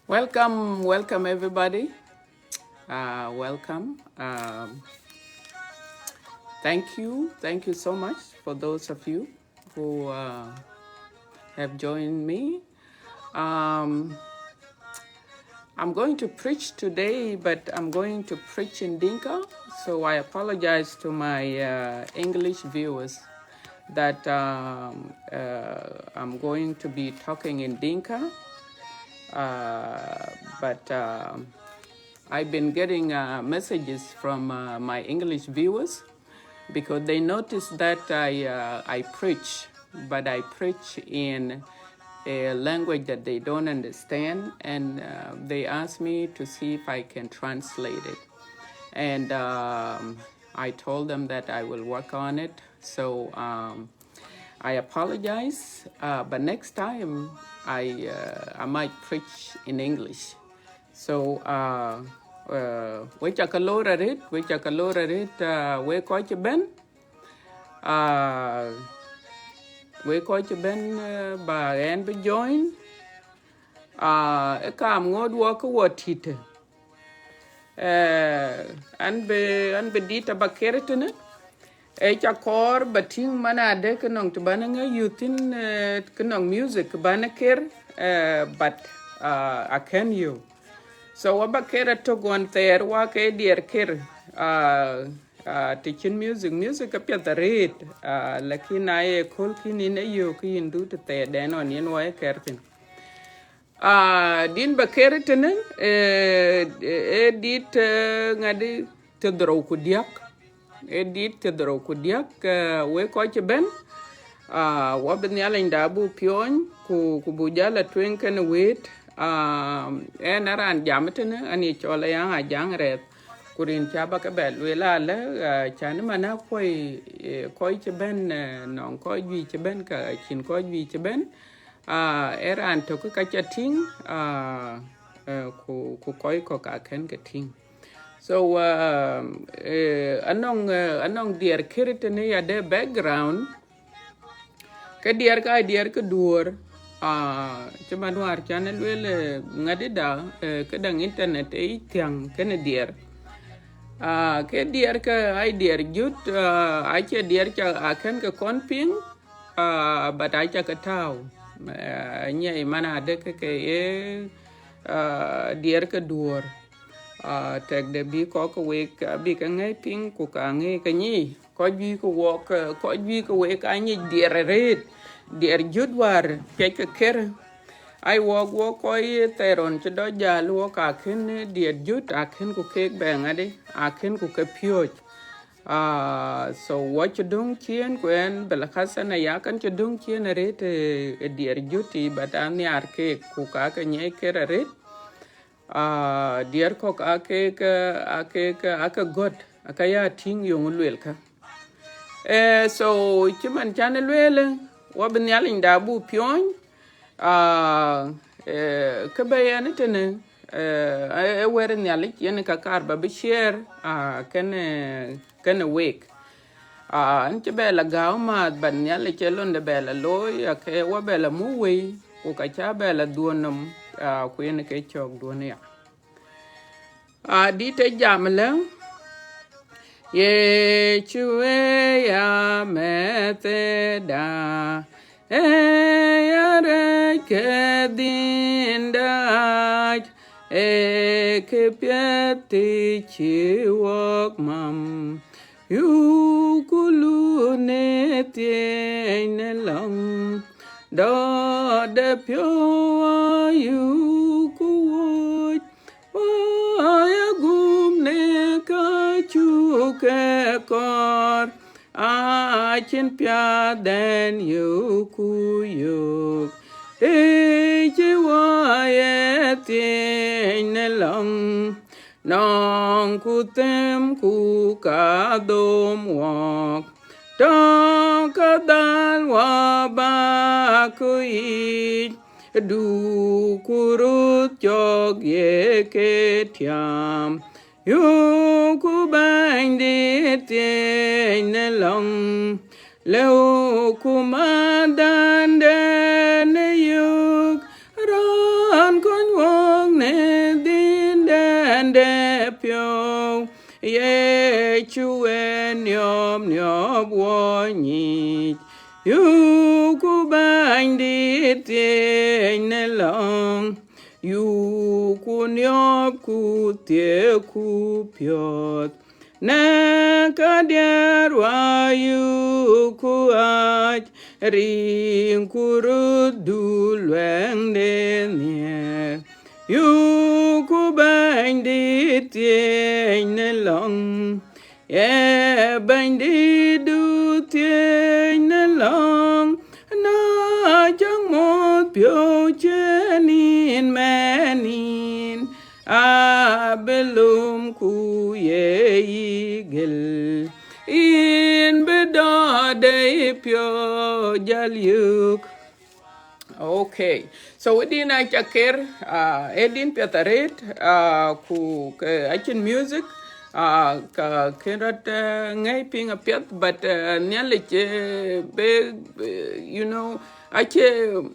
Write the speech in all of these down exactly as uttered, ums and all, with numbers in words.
Welcome, welcome everybody. Uh, welcome. Um, thank you, thank you so much for those of you who uh, have joined me. Um, I'm going to preach today, but I'm going to preach in Dinka, so I apologize to my uh, English viewers that um, uh, I'm going to be talking in Dinka. Uh, but um I've been getting uh, messages from uh, my English viewers because they notice that I, uh, I preach, but I preach in a language that they don't understand, and uh, they ask me to see if I can translate it. And um, I told them that I will work on it. So um, I apologize, uh, but next time I, uh, I might preach in English. So uh, uh, we ca ke lor arët, we ca ke lor arët, uh, we kɔc ëbën, uh, we kɔc ëbën, uh, ba ɣɛn bï join. Uh, ë kaam ŋot wɔ ke wɔ tït. Uh, an bï, an bï dït aba ker tënë. Ë ca kɔɔr ba tïŋ man adë ke nɔŋ të bän ŋa youth in, uh, ke nɔŋ music bän ker, uh, but uh, akën yök. So aba ker atök ɣɔn thɛɛr wa ke diɛɛr ker, uh, uh, të cïn music, music apiɛth arëët, uh, lakin aye köl kïn yïn ë yök ke yïn du të thɛɛr dɛn ɣɔn yïn wa ye ker thïn. Uh, dït ba ker tënë, eh, eh, dït, eh, ŋadï thiërdhorou ku diäk. Ë dït thiërdhorou ku diäk, eh, we kɔc ëbën. Uh, wa bï Nhialicda bu piɔ̈ɔ̈ny, ku, ku bu jal a tueŋ kënë wëët. Uh, ɣɛn a raan jam tënë, an ye cɔl Ayaŋ Ajaŋ Rɛɛth. Ku rin ca ba ke bɛ lueel alë, uh, can man akuɔi, eh, kɔc cï bɛ̈n, eh, nɔŋ kɔc juëc cï bɛ̈n, ka cïn kɔc juëc cï bɛ̈n. Uh, ë raan tök ka ca tïŋ, uh, uh, ku, ku kɔc kɔ̈k akën ke tïŋ. So uh, eh, anɔŋ, eh, anɔŋ diɛɛr ker tënë ya de background. Ke diɛɛr ka diɛɛr ke duɔ̈ɔ̈r, ah, cï man wäär can ë lueel, eh, ŋadïda, eh, ke däŋ internet ë yic thiäŋ kënë diɛɛr. Ah, ke diɛɛr ke ai diɛɛr jut, ah, acie diɛɛr ca akën ke kɔn piŋ, ah, but aca ke tääu. Eh, nyiɛi man adë ke ke ye, ah, diɛɛr ke duɔ̈ɔ̈r. Ah, tɛkde bï kɔc ke wek, ah, bï ke ŋɛ̈i piŋ, ku ka ŋɛ̈i ke nyic. Kɔc juëc ke wɔk, eh, kɔc juëc ke wek aa nyic diɛɛr arëët, diɛɛr jut wäär piɛc ke ker. Ai wɔk, wɔk kɔc thɛɛr ɣɔn cï dɔc jäl, wɔk akën diɛɛr jut, akën ku keek bɛ ŋadï, akën ku ke piööc. Ah, so wɔ cï döŋ ciëën, ku ɣɛn Belkathan aya kën cï döŋ ciëën arëët, eh, ë diɛɛr jut yic, but anhiaar keek, ku ka ke nyiɛc ker arëët. Ah, diɛɛr kɔ̈k aa kek, aa kek, aa ke gɔ̈t, aa ke ya tïŋ yöŋ luelkë. Eh, so, cï man can ë lueel, wa bï Nhialicda bu piɔ̈ɔ̈ny, ah, eh, kë bɛ yen tënë, eh, ë, ë wɛ̈t Nhialic yen ka kaar ba bï share, ah, kënë, kënë week. Ah, an cï bɛ la gääu maath, but Nhialic ë londe bɛ la looi, ake wa bɛ la muk wei, ku ka ca bɛ la dhuɔ̈n nɔm, ah, ku yen ke cɔ̈k duɔ̈n ya. Ah, dït ë jam lë, ye cï wëi ya mɛ̈thëda, ë ya rɛ̈ɛ̈c ke dhïn daac, ë kë piɛth të cï wɔk mam. Yuku lun ë thiëëc në lɔ̈ŋ, dɔ̈ɔ̈r de piɔ̈u ayuku wööc, wä ya gum në ka cuk ke kɔɔr, acïn piath dɛn yuku yök, të cï wä ye thiëëc në lɔ̈ŋ. Nɔŋ ku them ku ka dhom wɔk, tɔŋ ka dhal wa ba ku yic, du ku ruth cɔk ye ke tiam, yuku Bɛ̈nydït thiëëc në lɔ̈ŋ, lëu ku madhan dɛn ë yök, raan kony wɔk Cu ë niɔp niɔp wɔ nyic, yuku Bɛ̈nydït thiëëc në lɔ̈ŋ, yuku niɔp ku thiëëk ku piɔ̈ɔ̈th, në ka diɛɛr wa yuku ɣaac, riŋ ku röt dhuk luɛɛŋde nhiɛɛr. Yuku Bɛ̈nydït thiëëc në lɔ̈ŋ, ye Bɛ̈nydïtdu thiëëc në lɔ̈ŋ, na cäk muɔ̈th piɔ̈u cïn yïn mɛɛn yïn, abï lom ku ye yï gël, yïn bï dɔ̈ɔ̈rde piɔ̈u jäl yök. Okay. So, ë din aca ker, ah, ë din piɛth arëët, ah, ku ke acïn music, ah, ka kën rɔt, eh, ŋɛi piŋ apiɛth, but, eh, Nhialic, eh, be, eh, you know, acie,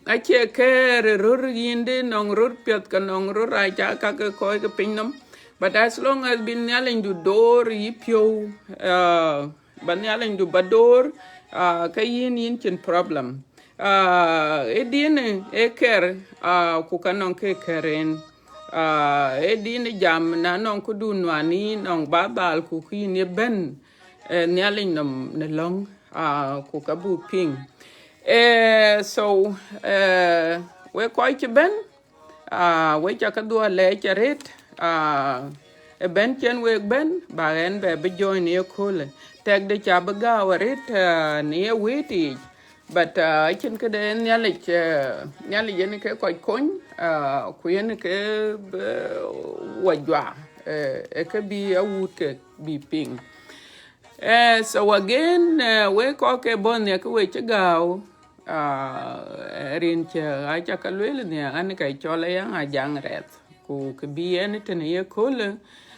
acie kɛɛr röör yïndë nɔŋ röör piɛth ke nɔŋ röör aca ka ke kɔc ke piny nɔm. But as long as bï Nhialicdu door yï piɔ̈u, ah, ba Nhialicdu ba door, ah, ke yïn, yïn cïn problem. Ah, ë din ë kɛɛr, ah, ku ka nɔŋ ke kɛɛr en. Ah, ë din jam na nɔŋ këdu nuan yïn nɔŋ ba dhal ku kë yïn ye bɛ̈n, eh, Nhialic nɔm në lɔ̈ŋ, ah, ku ka buk piŋ. Eh, so, eh, wek kɔc cï bɛ̈n, ah, wek ca ke dhuɔ̈k lɛɛc arëët, ah, ë bɛ̈n cïn wek bɛ̈n, ba ɣɛn bɛ bï join në ye köölë. Tɛ̈kde ca bï gääu arëët, ah, në ye wëët yiic. But, ah, acïn këde Nhialic, eh, Nhialic yen ke kɔc kony, ah, ku yen ke, eh, wɔ juak, eh, ë ke bï awut ke bï piŋ. Eh, so again, eh, wek kɔc ke bɔ̈ nhial ke we cï gääu, ah, rin cï aca ke lueel nhial, an ke cɔl Ayaŋ Ajaŋ Rɛth. Ku kë bï yen tënë ye köölë,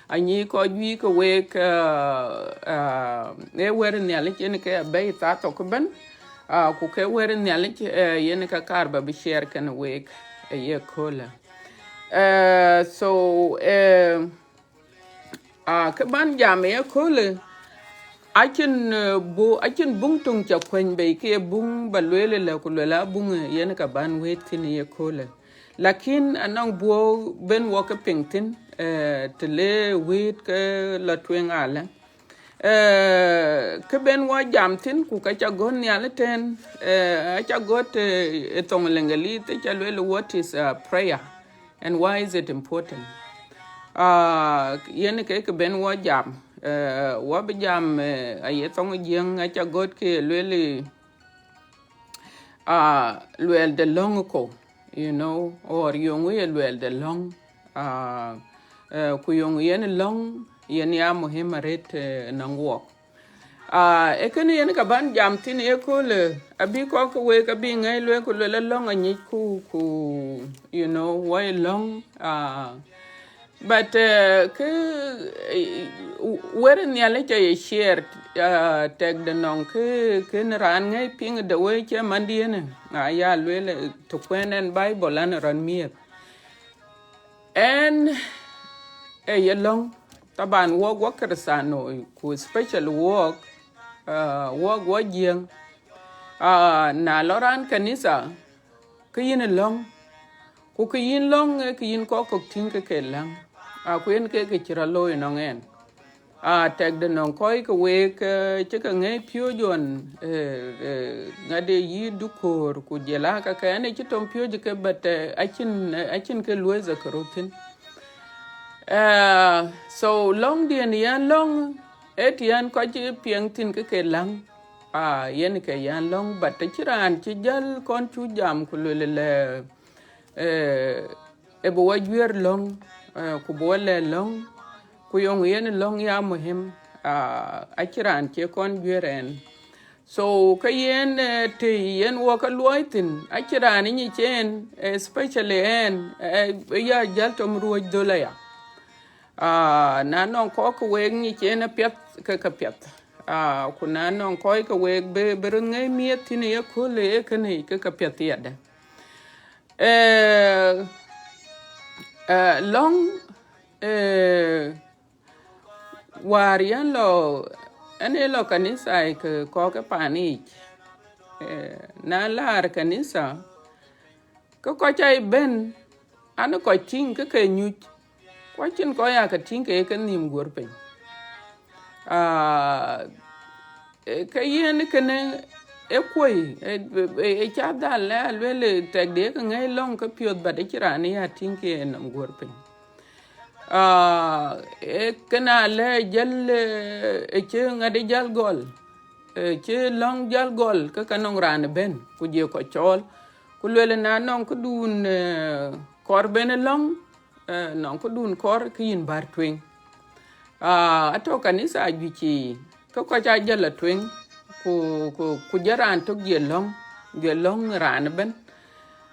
anyic kɔc juëc ke wek, ah, ah, ë wɛ̈t Nhialic yen ke abɛ̈i thaa thok ëbɛ̈n, ah, ku ke wɛ̈t Nhialic, eh, yen ke kaar ba bï share kenë wek, eh, ye köölë. Eh, so, eh, ah, kë ban jam ye köölë, acïn, eh, bu-, acïn buŋ töŋ ca kuɛny bei ke buŋ ba lueel ëlë ku lueel a buŋ, eh, yen ka ban wëët thïn ye köölë. Lakin anɔŋ buɔɔk ben wɔ ke piŋ thïn, eh, të le wëët ke lɔ tueŋ alë. Eh, kë ben wɔ jam thïn ku ka ca gɔ̈t nhial ëtɛ̈n, eh, aca gɔ̈t, eh, ë thoŋ Lëŋëlith ca lueel, what is, uh, prayer and why is it important? Ah, yen ke kë ben wɔ jam, eh, wɔ bï jam, eh, aye thoŋ Jiëŋ aca gɔ̈t ke lueel, ah, luɛɛl de lɔ̈ŋ ëkö, you know, or yöŋ ye luɛɛl de lɔ̈ŋ, ah, eh, ku yöŋ yen lɔ̈ŋ yen ya muhim arëët, eh, nɔŋ wɔk. Ah, ë kënë yen ka ban jam thïn ye köölë, abï kɔc ke wek abï ŋɛi lueel ku lueel alɔ̈ŋ anyic ku, ku, you know, wɔ ye lɔ̈ŋ, ah, but, eh, kë, eh, wɛ̈t Nhialic aye share, ah, tɛ̈kde nɔŋ kë, kën raan ŋɛi piŋ de wëi cï mandiën, aya lueel, eh, të kuɛn ɛn Bible an rɔt miëth. Ɛn, eh, ye lɔ̈ŋ, taban wɔk, wɔk Kërëthänooi, ku especially wɔk, ah, wɔk, wɔk Jiëŋ, ah, na lɔ raan kanitha, ke yïn ë lɔ̈ŋ, ku ke yïn lɔ̈ŋ, eh, ke yïn kɔc kɔ̈k tïŋ ke ke läŋ, ah, ku yen ke ke cï rɔt looi nɔŋ ɛn. Ah, tɛ̈kde nɔŋ kɔc ke wek, eh, cï ke ŋɛi piööc ɣɔn, eh, eh, ŋadë yï duköör, ku jɔl aa ka ke ɛn ë cï tɔŋ piööc ke, but, eh, acïn, eh, acïn ke luɔi dhakëru thïn. Eh, so lɔ̈ŋdiɛ̈n yɛn lɔ̈ŋ, ë të yɛn kɔc piɛŋ thïn ke ke läŋ, ah, yen ke yɛn lɔ̈ŋ, but të cï raan cï jäl kɔn cuk jam ku lueel lɛ, eh, ë bï wɔ juëër lɔ̈ŋ, eh, ku bï wɔ lɛ̈k lɔ̈ŋ, ku yöŋ yen lɔ̈ŋ ya muhim, ah, acïn raan cie kɔn juëër ɛn. So, ke yen, eh, të yen wɔ ke luɔi thïn, acïn raan nyic ɛn, especially ɛn, eh, ya jäl tɔ̈m ruɔ̈c dhöl aya. Ah, na nɔŋ kɔc ke wek nyic ɛn apiɛth, ke ke piɛth. Ah, ku na nɔŋ kɔc ke wek bï, bï röt ŋɛi miëth thïn ye köölë, ee kënë ke ke piɛth yadë. Eh, eh, lɔ̈ŋ, eh, wäär yɛn lɔ, ɛn ë lɔ kanitha ke kɔ̈k ë paan yic, eh, na laar kanitha, ke kɔc aa bɛ̈n, an kɔc tïŋ ke ke nyuc, ku acïn kɔc aa ke tïŋ ke ye ke nhïïm guɔ̈r piny. Ah, eh, ke yen kënë ë kuɔi, eh, eh, eh, ca dhal lɛ aluel, eh, tɛk de ke ŋɛi lɔ̈ŋ ke piɔ̈th, but acïn raan ë ya tïŋ ke ye nhom guɔ̈r piny. Ah, eh, kënë alɛ jël, eh, eh, cï ŋadï jäl gɔl, eh, cï lɔ̈ŋ jäl gɔl, ke ka nɔŋ raan ëbɛ̈n, ku jie kɔc cɔɔl, ku luel na nɔŋ këdun, eh, kɔɔr bɛ̈n ë lɔ̈ŋ, eh, nɔŋ këdun kɔɔr ke yïn bär tueŋ. Ah, atɔ̈ kanitha juëc yiic, ke kɔc aa jël atueŋ, ku, ku, ku jël raan tök jie lɔ̈ŋ, jie lɔ̈ŋ raan ëbɛ̈n.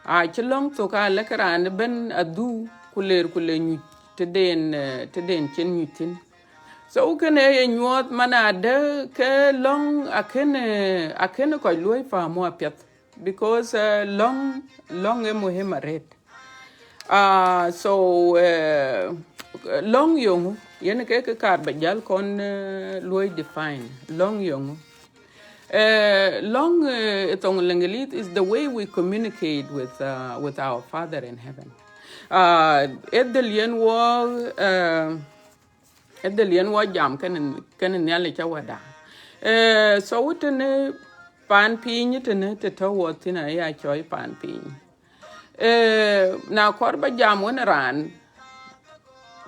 Acï lɔ̈ŋ thök alɛ̈k raan ëbɛ̈n adhuk, ku ler, ku le nyuc tëden, eh, tëden cïn nyuc thïn. So kënë ye nyuɔɔth man adë ke lɔ̈ŋ akën, eh, akën kɔc luɔ̈i pam apiɛth, because, eh, lɔ̈ŋ, lɔ̈ŋ ë muhim arëët. Ah, so, eh, lɔ̈ŋ yeŋö, yen ke, ke kaar ba jäl kɔn, eh, luɔ̈i define, lɔ̈ŋ yeŋö. Eh, lɔ̈ŋ, eh, ë thoŋ Lëŋëlith is the way we communicate with, uh, with our Father in heaven. Ah, ë dhël yen wɔ, eh, ë dhël yen wɔ jam kënë, kënë Nhialic Wäda. Eh, so tënë paan piny tënë të tɔ̈ wɔ thïn aya cɔɔi paan piny. Eh, na kɔɔr ba jam wën raan,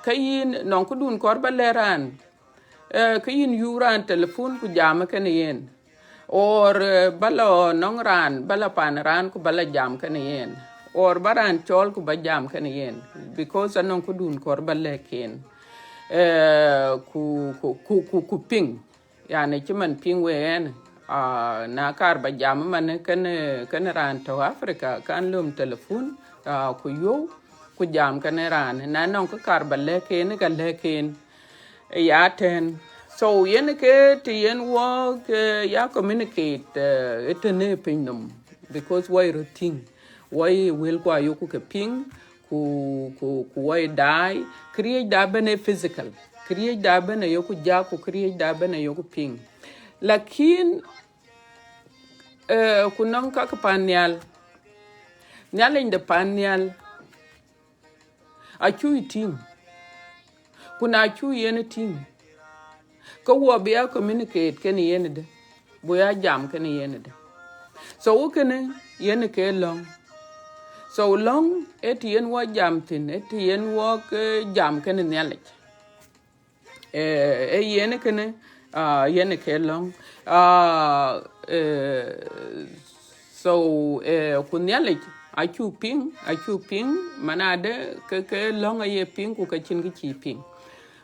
ke yïn nɔŋ këdun kɔɔr ba lɛ̈k raan, eh, ke yïn yup raan telephone ku jam kënë yen. Or, eh, ba lɔ nɔŋ raan, ba lɔ paan raan ku ba lɔ jam kënë yen. Or ba raan cɔɔl ku ba jam kënë yen. Because anɔŋ këdun kɔɔr ba lɛ̈k yen. Eh, ku, ku, ku, ku, ku piŋ. Yani cï man piŋ wek ɣɛn, ah, na kaar ba jam man kënë, kënë raan tɔ̈ Africa, kan lööm telephone, ah, ku yöu, ku jam kënë raan. Na nɔŋ kë kaar ba lɛ̈k yen, ka lɛ̈k yen. Ya tɛ̈n. So, yen ke të yen wɔ ke ya communicate, eh, ë tënë piny nɔm, because wɔ ye röt tïŋ, wɔ ye wëlkua yöku ke piŋ, ku, ku, ku wɔ ye daai, këriëëcda ëbɛ̈n ë physical, këriëëcda ëbɛ̈n ayöku jak, ku këriëëcda ëbɛ̈n ayöku piŋ. Lakin, eh, ku nɔŋ ka ke pan nhial, Nhialic de pan nhial, acuk tïŋ. Ku na cuk yen tïŋ, ke wɔ bï ya communicate kënë yen dë, bï ya jam kënë yen dë. So kënë yen ke lɔ̈ŋ. So lɔ̈ŋ ë të yen wɔ jam thïn, ë të yen wɔ ke jam kënë Nhialic. Eh, eh, yen kënë, ah, yen ke lɔ̈ŋ. Ah, eh, so, eh, ku Nhialic acuk piŋ, acuk piŋ, man adë ke, ke lɔ̈ŋ aye piŋ, ku ke cïn kë cïï piŋ.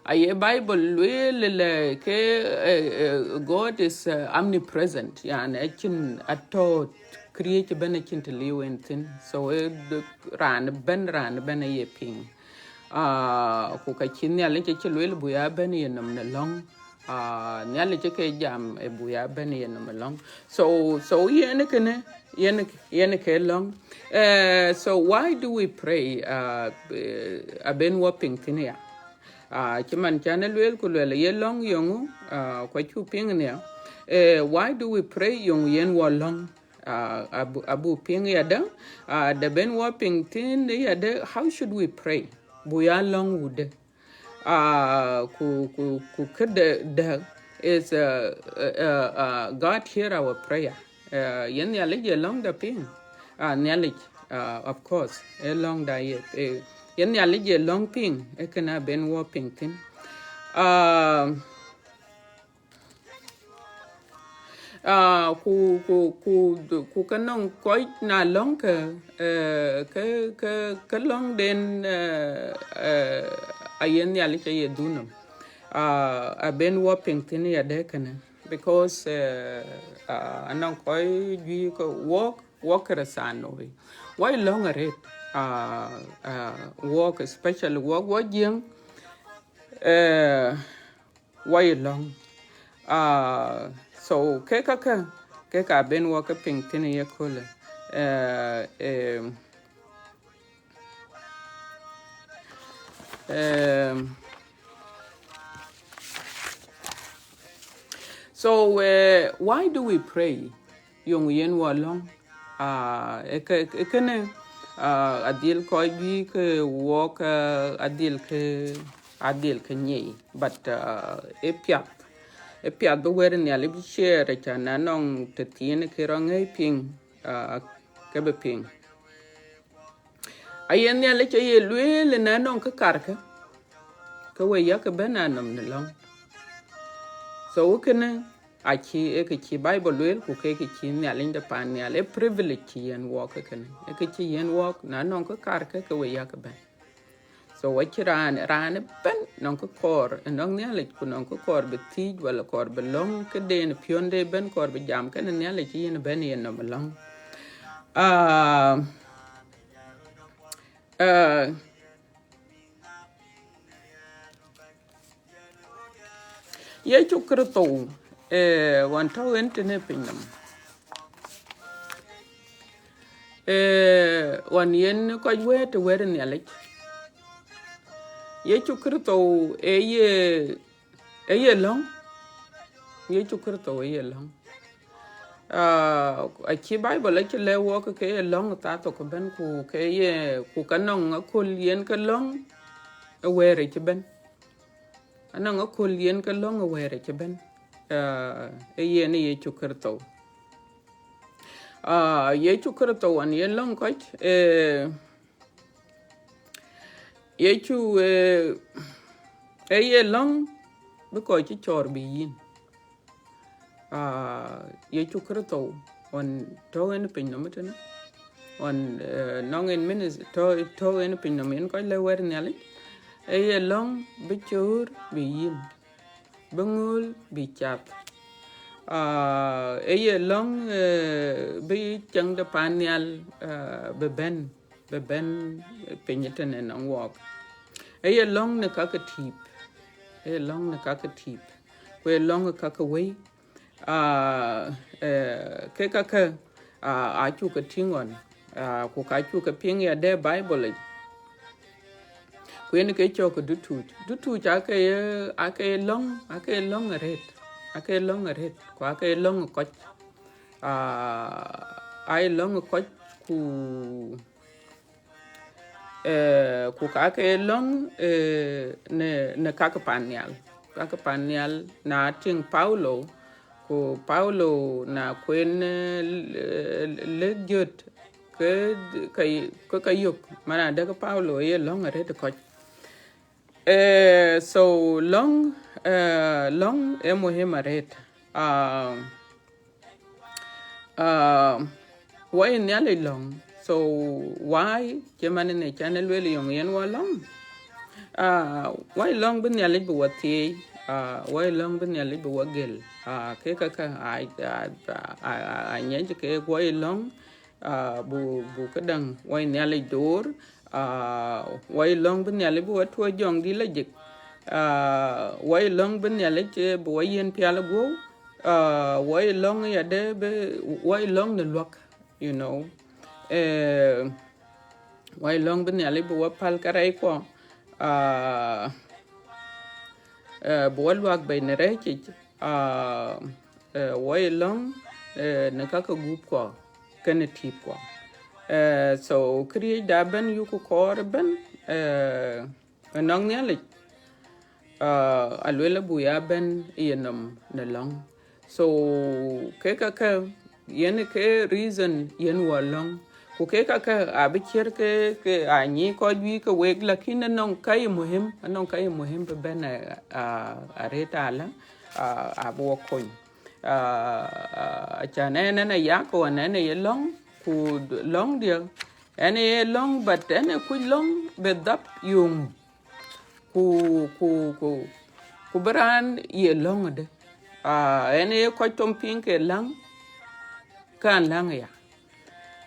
Aye Bible lueel lë ke, eh, eh, God is, eh, omnipresent, yani acïn atɔ̈ këriëëc ëbɛ̈n, acïn të liu en thïn. So, eh, raan ëbɛ̈n, raan ëbɛ̈n aye piŋ. Ah, ku ka cï Nhialic acï lueel bï ya bɛ̈n ye nɔm në lɔ̈ŋ. Ah, Nhialic ke jam ë bï ya bɛ̈n ye nɔm lɔ̈ŋ. So, so yen kënë, yen, yen ke lɔ̈ŋ. Eh, so why do we pray? Ah, eh, abɛ̈n wɔ piŋ thïn ya. Ah, cï man can ë lueel ku lueel ye lɔ̈ŋ yeŋö, ah, ku acuk piŋ nhial. Eh, why do we pray? Yeŋö yen wɔ lɔ̈ŋ? Ah, abuk, abuk piŋ yadë, ah, dë bɛ̈n wɔ piŋ thïn yadë, how should we pray? Buk ya lɔ̈ŋ wudë? Ah, ku, ku, ku këdë, dë is, uh, uh, uh, uh, God hear our prayer. Uh, yen Nhialic ye lɔ̈ŋda piŋ. Ah, Nhialic, ah, of course, ë lɔ̈ŋda ye, eh, yen Nhialic ye lɔ̈ŋ piŋ, ë kënë abɛ̈n wɔ piŋ thïn. Ah, Ah, ku, ku, ku, ku ke nɔŋ kɔc na lɔ̈ŋ ke, eh, ke, ke, ke lɔ̈ŋden, eh, eh, aye Nhialic aye dhuk nɔm. Ah, abɛ̈n wɔ piŋ thïn yadë kënë. Because, eh, ah, anɔŋ kɔc juëc ke wɔk, wɔk Kërëthänooi. Wɔ ye lɔ̈ŋ arëët. Ah, ah, wɔk, especially wɔk, wɔk Jiëŋ. Eh, wɔ ye lɔ̈ŋ. Ah, so, ke käkë, ke ka bɛ̈n wɔ ke piŋ thïn ye köölë. Eh, eh, eh, So, uh, why do we pray? Yöŋ yen wɔ lɔ̈ŋ. Uh, ë kë- ë kënë, uh, adhil kɔc juëc ke wɔk, uh, adhil ke, adhil ke nyiɛc. But, uh, ë piath, ë piath bï wɛ̈t Nhialic bï share, acan na nɔŋ tëthiin ke rɔt ŋiɛc piŋ, uh, ke bï piŋ. Aye Nhialic aye lueel, na nɔŋ kë karkë, ke we yakë bɛ̈n anɔm në lɔ̈ŋ. So kënë acï, ee kë cï Bible lueel, ku ke kë cï Nhialic de paan nhial, ee privilege cï yen wɔk. Kënë ee kë cï yen wɔk, na nɔŋ kë karkë, ke we yakë bɛ̈n. So acï raan, raan ëbɛ̈n nɔŋ kë kɔɔr ënɔŋ Nhialic, ku nɔŋ kë kɔɔr bï thiëc, wala kɔɔr bï lɔ̈ŋ këden piɔ̈nde ëbɛ̈n, kɔɔr bï jam kënë Nhialic, yen ëbɛ̈n yen nɔm lɔ̈ŋ. Ah, ah, Yecu Kërtho, eh, ɣɔn tɔ̈ yen tënë piny nɔm, eh, ɣɔn yen kɔc wëët të wɛ̈t Nhialic. Yecu Kërtho ë ye, ë ye lɔ̈ŋ. Yecu Kërtho ë ye lɔ̈ŋ. Ah, acï Bible acï lɛ̈k wɔk ke ye lɔ̈ŋ thaa thok ëbɛ̈n, ku ke ye, ku ka nɔŋ aköl yen ke lɔ̈ŋ ë wɛ̈ɛ̈r ëcï bɛ̈n. Anɔŋ aköl yen ke lɔ̈ŋ ë wɛ̈ɛ̈r ëcï bɛ̈n, ah, ë yen ë Yecu Kërtho. Ah, Yecu Kërtho ɣɔn ye lɔ̈ŋ kɔc, eh, Yecu, eh, ë ye lɔ̈ŋ bï kɔc cï cɔɔr bï yïn. Ah, Yecu Kërtho ɣɔn tɔ̈ yen piny nɔm tënë, ɣɔn, eh, nɔŋ yen minis-, tɔ̈, tɔ̈ yen piny nɔm, yen kɔc lɛ̈k wɛ̈t Nhialic, ë ye lɔ̈ŋ bï cöör bï yïn, bï ŋöl bï cath. Ah, ë ye lɔ̈ŋ, eh, bï ciɛɛŋ de paan nhial, eh, bï bɛ̈n, bï bɛ̈n piny tënë nɔŋ wɔɔk. Ë ye lɔ̈ŋ në ka ke tiip, ë ye lɔ̈ŋ në ka ke tiip, ku ë lɔ̈ŋ ë ka ke wëi. Ah, eh, ke ka ke, ah, acuk ke tïŋ ɣɔn, ah, ku ka cuk ke piŋ ya de Bible yic. Ku yen ke cɔk ke dutuuc. Dutuuc ake ye, ake ye lɔ̈ŋ, ake ye lɔ̈ŋ arëët, ake ye lɔ̈ŋ arëët, ku ake ye lɔ̈ŋ kɔc. Ah, aa ye lɔ̈ŋ kɔc, ku, eh, ku ka ke ye lɔ̈ŋ, eh, në, në ka ke paan nhial. Ka ke paan nhial, na tïŋ Paulo, ku Paulo na kuen, eh, lë-, lëk jöt, ke, ke, ke ka yök, man adek Paulo ye lɔ̈ŋ arëët kɔc. Eh, so lɔ̈ŋ, eh, lɔ̈ŋ ë muhim arëët. Ah, ah, wɔ ye Nhialic lɔ̈ŋ. So why, cï man në can ë lueel yöŋ yen wɔ lɔ̈ŋ? Ah, wɔ ye lɔ̈ŋ bï Nhialic bï wɔ thieei. Ah, wɔ ye lɔ̈ŋ bï Nhialic bï wɔ gël. Ah, ke ka ke, a, a, a, a, a nyiɛc ke wɔ ye lɔ̈ŋ, ah, bu, bu këdäŋ wɔ ye Nhialic door, ah, wɔ ye lɔ̈ŋ bï Nhialic bï wɔ tuɔɔc jɔŋdït lajik, ah, wɔ ye lɔ̈ŋ bï Nhialic, eh, bï wɔ yiɛ̈n pial ë guɔ̈u, ah, wɔ ye lɔ̈ŋ ya de bï, wɔ ye lɔ̈ŋ në luäk, you know. Eh, wɔ ye lɔ̈ŋ bï Nhialic bï wɔ päl kärɛckuɔ, ah, eh, bï wɔ luäk bei në rɛ̈ɛ̈cic, ah, eh, wɔ ye lɔ̈ŋ, eh, në ka ke gupkuɔ kenë tiipkuɔ. Eh, so këriëëcda ëbɛ̈n yuku kɔɔr ëbɛ̈n, eh, ënɔŋ Nhialic, ah, aluel abuk ya bɛ̈n yenɔm në lɔ̈ŋ. So ke ka ke, yen ke reason yen wɔ lɔ̈ŋ. Ku ke ka ke abï ciɛ̈t ke, ke a nyic kɔc juëc ke wek, lakin ënɔŋ ka ye muhim, ënɔŋ ka ye muhim bï bɛ̈n, ah, ah, arëët alä, ah, abï wɔ kony. Ah, ah, acan ɛn, ɛn aya ke ɣɔn ɛn aye lɔ̈ŋ, ku lɔ̈ŋdiɛ̈, ɛn aye lɔ̈ŋ, but ɛn ë kuc lɔ̈ŋ bï dhap yöŋ. Ku, ku, ku, ku bï raan ye lɔ̈ŋ ëdë. Ah, ɛn aye kɔc thom piŋ ke läŋ, kan läŋ aya.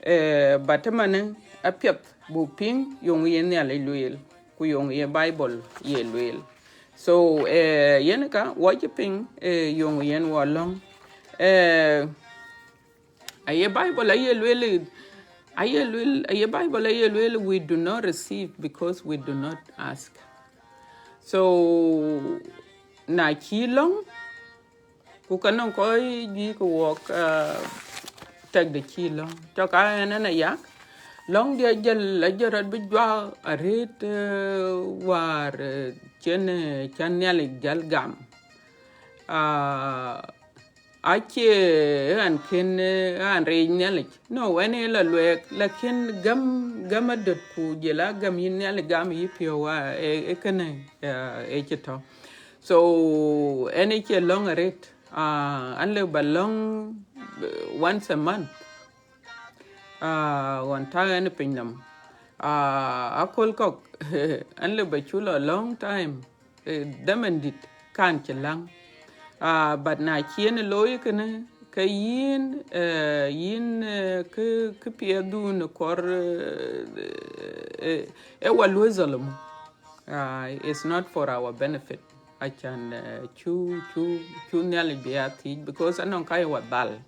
Eh, but ëmënë apiɛth buk piŋ yöŋ ye Nhialic lueel, ku yöŋ ye Bible ye lueel. So, eh, yen ka wɔ cï piŋ, eh, yöŋ yen wɔ lɔ̈ŋ. Eh, aye Bible aye lueel, aye lueel, aye Bible aye lueel, we do not receive because we do not ask. So, na cï lɔ̈ŋ, Ku ka nɔŋ kɔc juëc ke wɔk, ah, tɛk de cï lɔ̈ŋ. Cɔk a ɛn ɛn ayak, lɔ̈ŋ diɛ jël, ajël rɔt bï juak arëët, eh, wäär, eh, cïn, eh, cän Nhialic jäl gam. Ah, acie ɣɛn kën, eh, ɣɛn reec Nhialic. No, ɛn ë la luɛɛk, lakin gäm, gäm adöt ku jël a gäm yïn Nhialic gam yï piɔ̈u, ah, ë, ë kënë, ah, ë cï tɔ̈. So, ɛn ë cie lɔ̈ŋ arëët. Ah, an lëu ba lɔ̈ŋ, eh, once a month. Ah, ɣɔn tääu ɛn piny nɔm. Ah, aköl kɔ̈k, an lëu ba cu lɔ long time. Eh, dhamën dït kan cï läŋ. Ah, but na cï en looi kënë, ke yïn, eh, yïn, eh, kë, kë piɛthdun kɔɔr, eh, eh, eh, wa luɔ̈i zalum. Ah, it's not for our benefit. Acän, eh, cu, cu, cu Nhialic bï ya thiëc, because anɔŋ ka ye wa dhal.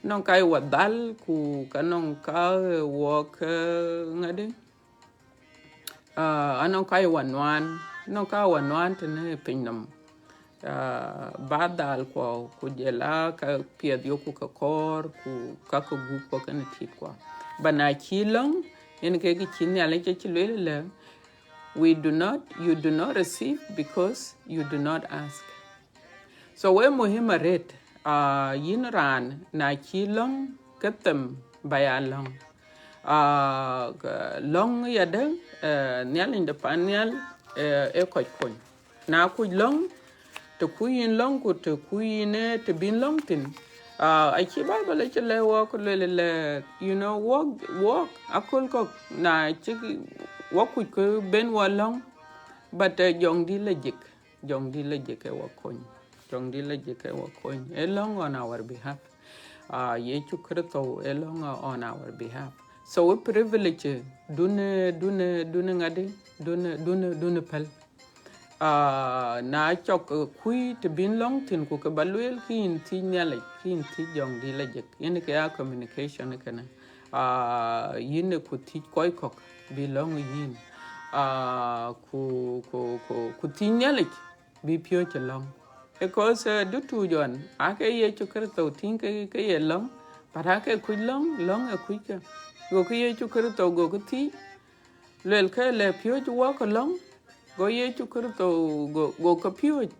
Anɔŋ ka ye wa dhal, ku ka nɔŋ ka, eh, wɔk, eh, ŋadï? Ah, anɔŋ ka ye wa nuan. Anɔŋ ka wa nuan tënë piny nɔm. Ah, ba dhal kuɔ, ku jël a ka piɛth yoku ke kɔɔr, ku ka ke gup kuɔ kenë tit kuɔ. Ba na cï lɔ̈ŋ, yen ke kë cï Nhialic acï lueel lë, we do not, you do not receive because you do not ask. So, we muhim arëët, ah, yïn raan, na cï lɔ̈ŋ, ke them ba ya lɔ̈ŋ. Ah, ke lɔ̈ŋ yadë, eh, Nhialic de pan nhial, eh, ë kɔc kony. Na kuc lɔ̈ŋ, të kuc yïn lɔ̈ŋ ku të kuc yïn, eh, të bïn lɔ̈ŋ thïn. Ah, acï Bible acï lɛ̈k wɔk ku lueel lë, you know, wɔk, wɔk aköl kɔ̈k, na cï wɔk kuc kë ben wɔ lɔ̈ŋ, but, eh, jɔŋdït la jik. Jɔŋdït la jik ë wa kony. Jɔŋdït la jik ë wa kony. Ë lɔ̈ŋ on our behalf. Ah, Yecu Kritho ë lɔ̈ŋ on our behalf. So, ë privilege, dun, dun, dun ŋadï, dun, dun, dun päl. Ah, na cɔk, eh, kuc të bïn lɔ̈ŋ thïn ku ke ba lueel kë yïn thiëc Nhialic, kë yïn thiëc jɔŋdït la jik. Yen ke ya communication kënë. Ah, yïn ë ku thiëc kɔc kɔ̈k bï lɔ̈ŋ yïn. Ah, ku, ku, ku, ku thiëc Nhialic bï piööc lɔ̈ŋ. Because, eh, du tuuc ɣɔn, aake Yecu Kritho tïŋ ke, ke ye lɔ̈ŋ, but aake kuc lɔ̈ŋ, lɔ̈ŋ ë kuc ke. Gokï Yecu Kritho gokï thiëc, luelkë lë piööc wɔk lɔ̈ŋ, go Yecu Kritho go, go ke piööc,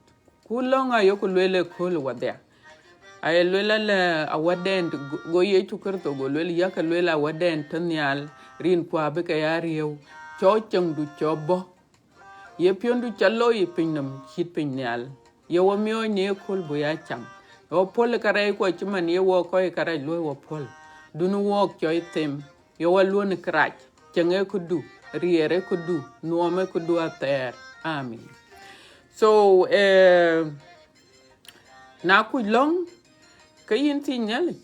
ku lɔ̈ŋ ayeku lueel ë kööl wadhia. Aye lueel alë awadɛn, go, go Yecu Kritho go lueel, yakë lueel awadɛn tɔ̈ nhial, rin ku abï ke ya riëëu, cɔk ceŋdu cɔk bɔ̈. Ye piɔ̈ndu ca looi ë piny nɔm cït piny nhial. Ye wa miɔɔc në ye kööl bï ya cam. Ye wa puɔ̈l ë kärɛc kuɔ cï man ye wa kɔc ë kärɛc luɔ̈i wa puɔ̈l. Dun wɔɔk cɔc them. Ye wa luɔ̈n ë kërac. Ceŋ ë këdu, riɛɛr ë këdu, nuɔɔm ë këdu athɛɛr. Amin. So, eh, na kuc lɔ̈ŋ, ke yïn thiëc Nhialic,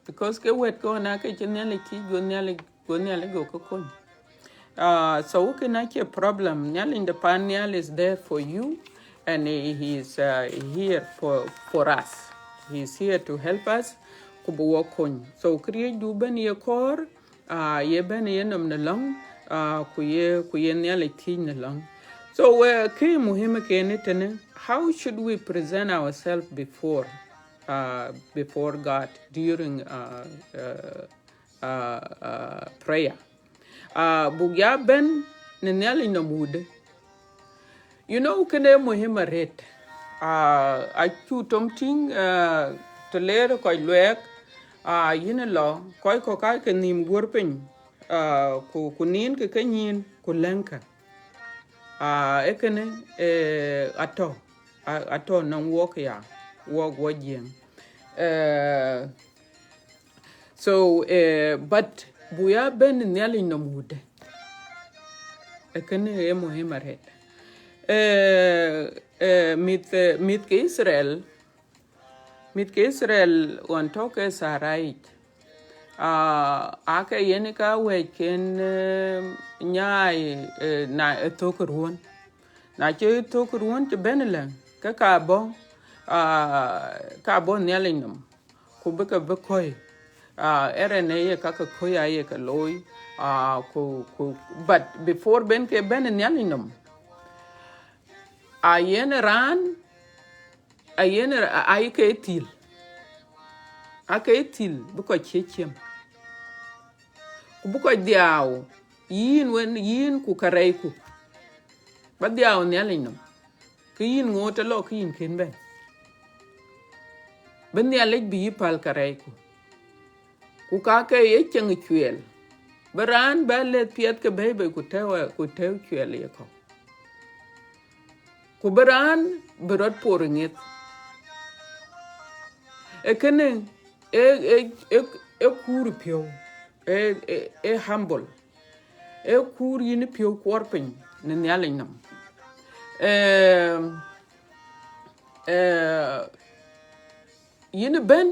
because ke wɛ̈t kɔn aake cï Nhialic thiëc, go Nhialic, go Nhialic go ke kony. Ah, so kënë acie problem. Nhialic de pan nhial is there for you, and he, he is, uh, here for, for us. He is here to help us, ku bï wa kony. So këriëëcdu bɛ̈n ye kɔɔr, ah, ye bɛ̈n ye nɔm në lɔ̈ŋ, ah, ku ye, ku ye Nhialic thiëc në lɔ̈ŋ. So, uh, kë muhim kënë tënë, how should we present ourselves before, uh, before God during, uh, uh, uh, uh, prayer? Ah, buk ya bɛ̈n në Nhialic nɔm wudë. You know, kënë muhim arëët. Ah, acuk tɔŋ tïŋ, ah, të leer kɔc luɛɛk, ah, yïn lɔ, kɔc kɔ̈k aake nhïïm guɔ̈r piny, ah, ku, ku ninkë ke nyïn, ku lɛ̈ŋkë. Ah, ee kënë, eh, atɔ̈, a-, atɔ̈ nɔŋ wɔk ya, wɔk wɔ Jiëëŋ. Eh, So, eh, but buk ya bɛ̈n Nhialic nɔm wudë. Ee kënë ee muhim arëët. Eh, eh, mïth, eh, mïth ke Israel, mïth ke Israel ɣɔn tɔ̈ ke Sahara yic. Ah, aake yen ka wɛ̈cken, eh, nyaai, eh, na ë thök ruɔ̈n. Na cï thök ruɔ̈n cï bɛ̈n ëlë, ke ka bɔ̈, ah, ka bɔ̈ Nhialic nɔm. Ku bï ke bï kɔ̈i. Ah, ë rɛn ë ye ka ke kɔ̈i aye ke looi. Ah, ku, ku, but before ben ke bɛ̈n Nhialic nɔm, a yen raan Ayen, a- aye ke thil, ake thil bï kɔc cie ciem, ku bï kɔc dhiau, yïn wën, yïn ku karɛcku, ba dhiau Nhialic nɔm, ke yïn ŋoot alɔ ke yïn kën bɛ̈n, bï Nhialic bï yï päl karɛcku. Ku ka ke ye ceŋ cuɛl, bï raan bɛ leth piɛth ke bɛ̈i bei ku tɛ̈u, ku tɛ̈u cuɛl ye kɔ̈u, ku bï raan bï rɔt por ŋeth. Ee kënë, ee, ee, ee, ee kuur piɔ̈u, ee, ee, ee humble, ee kuur yïn piɔ̈u kuɔɔr piny në Nhialic nɔm. Ee, ee, yïn bɛ̈n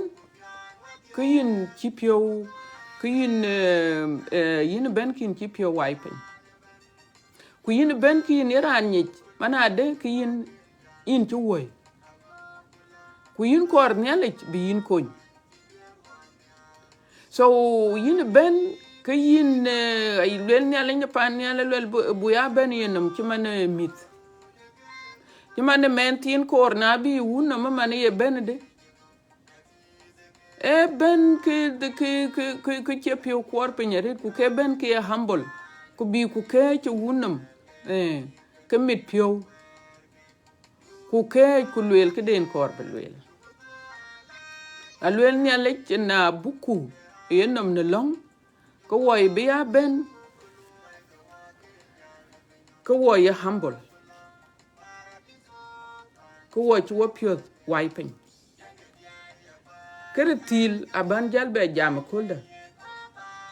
ke yïn cï piɔ̈u, ke yïn, ee, ee, yïn bɛ̈n ke yïn cï piɔ̈u wai piny. Ku yïn bɛ̈n ke yïn ye raan nyic, man adë ke yïn, yïn cï wuɔ̈i. Ku yïn kɔɔr Nhialic bï yïn kony. So yïn bɛ̈n ke yïn, ee, aye luel Nhialic në pan nhial, luel bï, bï ya bɛ̈n yenɔm cï man, ee, mïth. Cï man ë mɛnh thiin koor, na bï wun nɔm ë man ye bɛ̈n dë. Ee bɛ̈n ke, ke, ke, ke, ke cie piɔ̈u kuɔɔr piny arëët, ku ke bɛ̈n ke ye humble, ku bï ku kɛ̈ɛ̈c ë wun nɔm, ee, ke mit piɔ̈u, ku kɛ̈ɛ̈c ku lueel këden kɔɔr bï lueel. Aluel Nhialic na bukku yenɔm në lɔ̈ŋ, ke wuɔi bï ya bɛ̈n, ke wuɔi ye humble, ke wuɔi cï wɔ piɔ̈th wai piny. Kërë thil abän jäl bɛ jam aköldä.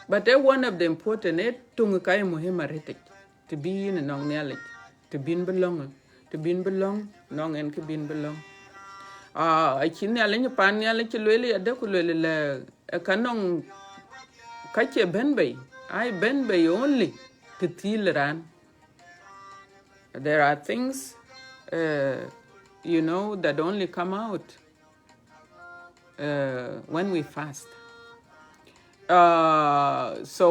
But ee one of the important, ee töŋ ka ye muhim arëtic, të bï yïn nɔŋ Nhialic, të bïn bï lɔ̈ŋ, të bïn bï lɔ̈ŋ, nɔŋ en kë bïn bï lɔ̈ŋ. Ah, acï Nhialic pan nhial acï lueel yadë ku lueel lɛ, ee ka nɔŋ ka cie bɛ̈n bei, ai bɛ̈n bei only të thil raan. There are things, uh, you know, that only come out, uh, when we fast. Uh, so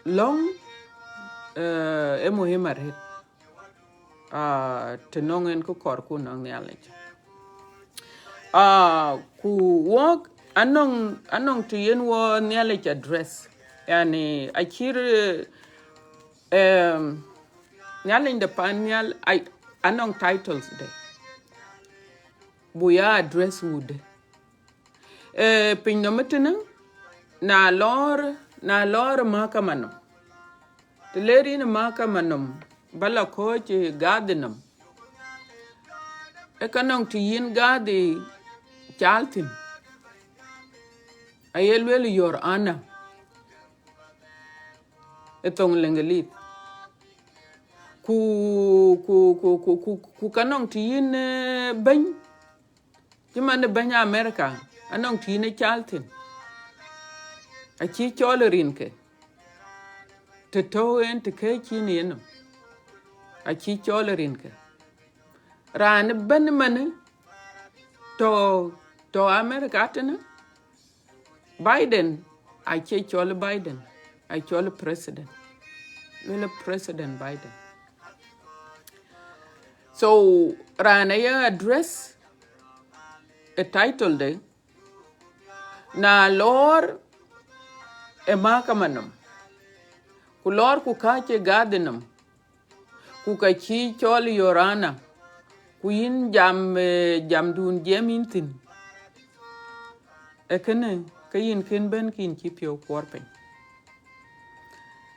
lɔ̈ŋ, uh, ee muhim arëët, uh, të nɔŋ en kë kɔɔrku nɔŋ Nhialic. Uh, ku wɔk anɔŋ, anɔŋ të yen wɔ Nhialic address. Yani, acïr, um, Nhialic de pan nhial, ai, anɔŋ titles de. Buk ya address wudë. Eh, piny nɔm ëtënë, na lɔɔr, na lɔɔr mahakama nɔm. Të ler yïn mahakama nɔm, ba la kɔ̈ɔ̈c, eh, gadhi nɔm. Ee ka nɔŋ të yïn gadhi cal thïn. Aye lueel Your Honor, ë thoŋ Lëŋëlith. Ku, ku, ku, ku, ku, ku ka nɔŋ të yïn, eh, bɛ̈ny, cï man ë bɛ̈ny America, anɔŋ të yïn ë cal thïn. Acï cɔl ë rinke, të tɔ̈u en të kɛ̈ɛ̈c yïn yenɔm. Acï cɔl ë rinke. Raan ëbɛ̈n ëmënë tɔ̈, tɔ̈ America tënë, Biden, acie cɔl Biden, acɔl president. Luel President Biden. So, raan aye address ë title de, na lɔɔr ë mahakama nɔm, ku lɔɔr ku kääc ë gadhi nɔm, ku ka cï cɔl Your Honor, ku yïn jam, eh, jamdun jiɛɛm yïn thïn. Ee kënë, ke yïn kën bɛ̈n ke yïn cï piɔ̈u kuɔɔr piny.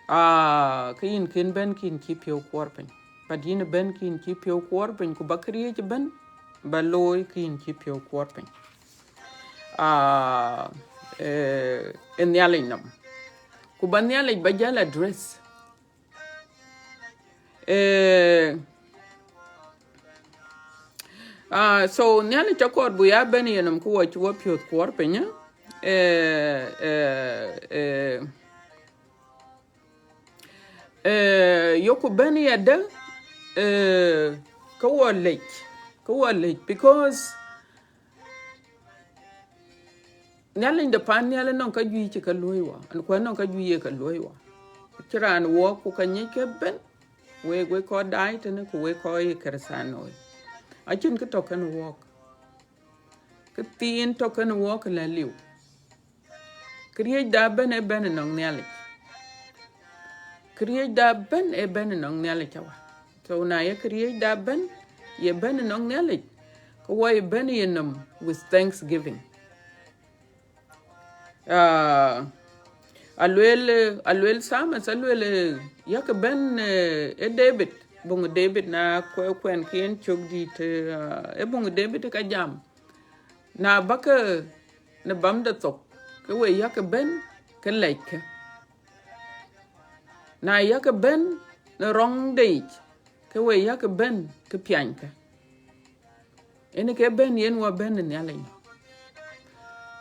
Ah, ke yïn kën bɛ̈n ke yïn cï piɔ̈u kuɔɔr piny. But yïn bɛ̈n ke yïn cï piɔ̈u kuɔɔr piny, ku ba këriëëc ëbɛ̈n, ba looi ke yïn cï piɔ̈u kuɔɔr piny. Ah, eh, ë Nhialic nɔm. Ku ba Nhialic ba jäl address. Eh, ah, so Nhialic akɔɔr buk ya bɛ̈n yenɔm ku wɔ cï wɔ piɔ̈th kuɔɔr piny, eh? Eh, eh, eh, eh, yoku bɛ̈n yadë, eh, ke wɔ lec, ke wɔ lec, because Nhialic de pan nhial anɔŋ ka juëc cï ka luɔ̈i wɔ, an, ku anɔŋ ka juëc ye ka luɔ̈i wɔ. Cï raan wɔɔk ku ka nyic ke bɛ̈n, wek, wek kɔc daai tënë, ku wek kɔc ye Kërëthänooi. Acïn kë tɔ̈ kënë wɔɔk. Kë thiin tɔ̈ kënë wɔ kë lɛ̈k liu. Këriëëcda ëbën ë bɛ̈n ënɔŋ Nhialic. Këriëëcda ëbën ë bɛ̈n ënɔŋ Nhialic awa. So na ye këriëëcda ëbën ye bɛ̈n ënɔŋ Nhialic, ke wɔ ye bɛ̈n yenɔm with thanksgiving. Ah, aluel, aluel Psalmist, aluel, eh, yakë bɛ̈n, eh, ë David, buŋ David na kuɛ-, kuɛn kë yen cök dït, eh, ë buŋ David ka jam. Na bäkë në bamde thok, ke we yakë bɛ̈n ke lɛckë. Na yakë bɛ̈n në rɔŋde yic, ke we yakë bɛ̈n ke pianykë. Yen ke bɛ̈n yen wɔ bɛ̈n ë Nhialic.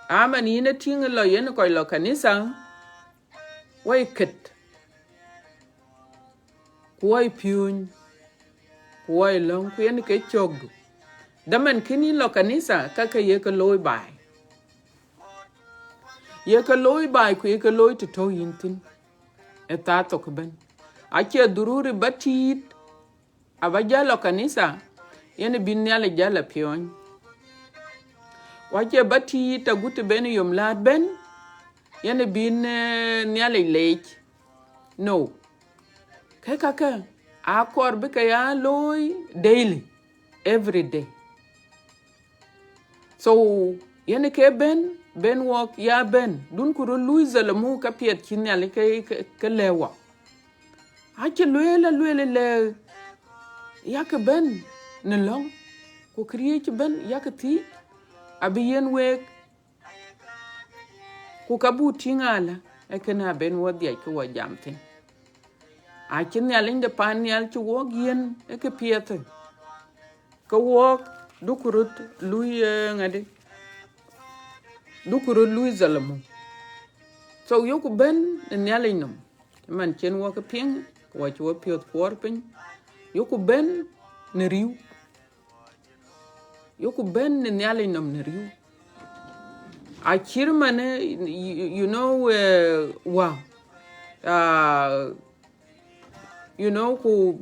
Aman yïn ë tïŋ lɔ yen kɔc lɔ kanitha, wɔ ye kët, ku wɔ ye piööny, ku wɔ ye lɔ̈ŋ, ku yen ke cökdu. Dhaman kën yïn lɔ kanitha, ka ke ye ke looi baai. Ye ke looi baai, ku ye ke looi të tɔ̈u yïn thïn ë thaa thok ëbën. Acie dhururi ba tiit, aba jäl lɔ kanitha, yen bïn Nhialic jäl a piööny. Ku acie ba tiit agut të ben yom läät bɛ̈n, yen bïn, eh, Nhialic leec. No. Ke kakë akɔɔr bï ke ya looi daily, every day. So, yen ke bɛ̈n, bɛ̈n wɔk ya bɛ̈n, duɔ̈kkë röt luui zalamu ka piɛth cï Nhialic ke, ke, ke lɛ̈k wɔ. Acï lueel, alueel lɛ, yakë bɛ̈n në lɔ̈ŋ, ku këriëëc ëbën yakë thiëc, abï yiɛ̈n week, ku ka buk tïŋ alä, ee kënë abɛ̈n wɔ dhiac ke wɔ jam thïn. Acï Nhialic de paan nhial cï wɔk yiɛ̈n ë këpiɛth, ke wɔk duɔ̈kkë röt luui, eh, ŋadï, duɔ̈kkë röt luui zalamu. So, yökku bɛ̈n në Nhialic nɔm, man cïn wɔ ke piŋ, ku wɔ cï wɔ piɔ̈th kuɔɔr piny, yökku bɛ̈n në riëëu. Yökku bɛ̈n në Nhialic nɔm në riëëu. Acït man, eh, you, you know, eh, wä, ah, you know, ku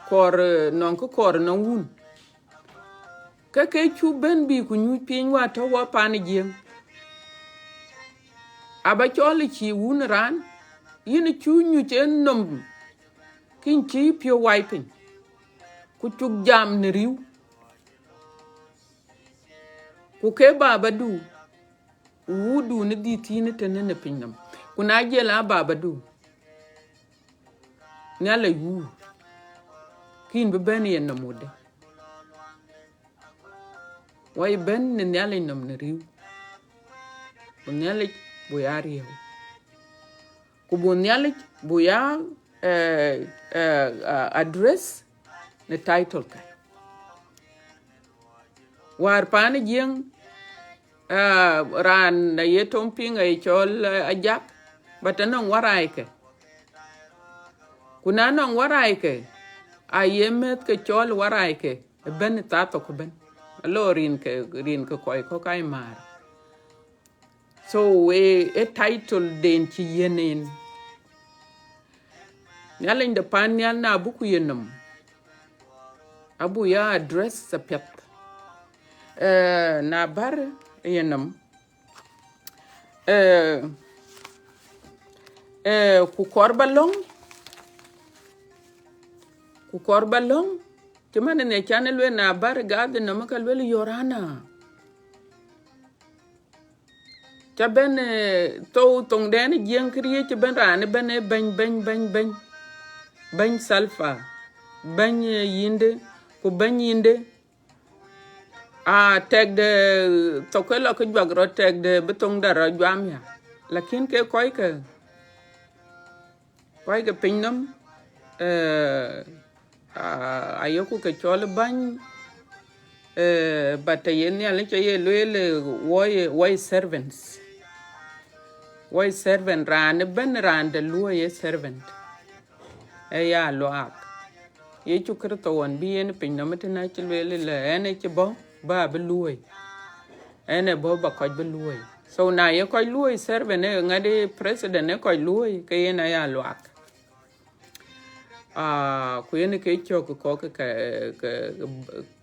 kɔɔr, eh, nɔŋ kë kɔɔr nɔŋ wun. Ke ke cuk bɛ̈n bï ku nyuc piny wä tɔ̈ wɔ paan ë Jiëŋ. Aba cɔl ë cï wun raan, yïn cuk nyuc ë nɔm, kën cï piɔ̈u wai piny, ku cuk jam në riëëu. Ku ke babadu, ku wudu në dhil thïn tënë në piny nɔm. Ku na jiël a babadu, Nhialic wun, kën bï bɛ̈n yenɔm wudë. Wɔ ye bɛ̈n në Nhialic nɔm në riëëu. Ku Nhialic buk ya riëëu. Ku buk Nhialic buk ya, eh, eh, ah, address në title ka. Wäär paan ë Jiëŋ, ah, raan aye tom piŋ aye cɔl, eh, Ajak, but anɔŋ waraaikë. Ku na nɔŋ waraaikë, aye mɛ̈th ke cɔl waraaikë ëbɛ̈n ë thaa thok ëbɛ̈n. Alɔ rin ke, rin ke kɔc kɔ̈k aa määr. So, ë, ë title den cï yiɛ̈n en. Nhialic de paan nhial na buk ku yenɔm, abuk ya address apiɛth. Eh, na bär yenɔm, eh, eh, ku kɔɔr ba lɔ̈ŋ, ku kɔɔr ba lɔ̈ŋ, cï man ë can ë lueel na bär gadhi nɔm ka lueel Your Honor. Ca bɛ̈n, eh, thou thoŋdɛn ë Jiëŋ këriëëc cï bɛ̈n raan ëbɛ̈n ë bɛ̈ny, bɛ̈ny, bɛ̈ny, bɛ̈ny. Bɛ̈ny Salva, bɛ̈ny, eh, yïndë, ku bɛ̈ny yïndë. Ah, tɛ̈kde thok ke lɔ ke juak rɔt, tɛ̈kde bï thoŋda rɔt juam ya. Lakin ke kɔckë, kɔckë piny nɔm, eh, ah, ayökku ke cɔl bäny, eh, but të ye Nhialic aye lueel, eh, wɔ ye, wɔ ye servants. Wɔ ye servant, raan ëbɛ̈n raan de luɔi ye servant. Ee ya luaak. Yecu Kërtho ɣɔn bï yen piny nɔm tënë acï lueel ëlë, ɣɛn ë cï bɔ̈ ba bï luɔi. Ɣɛn ë bɔ̈ ba kɔc bï luɔi. So na ye kɔc luɔi servant, ë ŋadï president ë kɔc luɔi, ke yen aya luaak. Ah, ku yen ke cök kɔc ke, ke,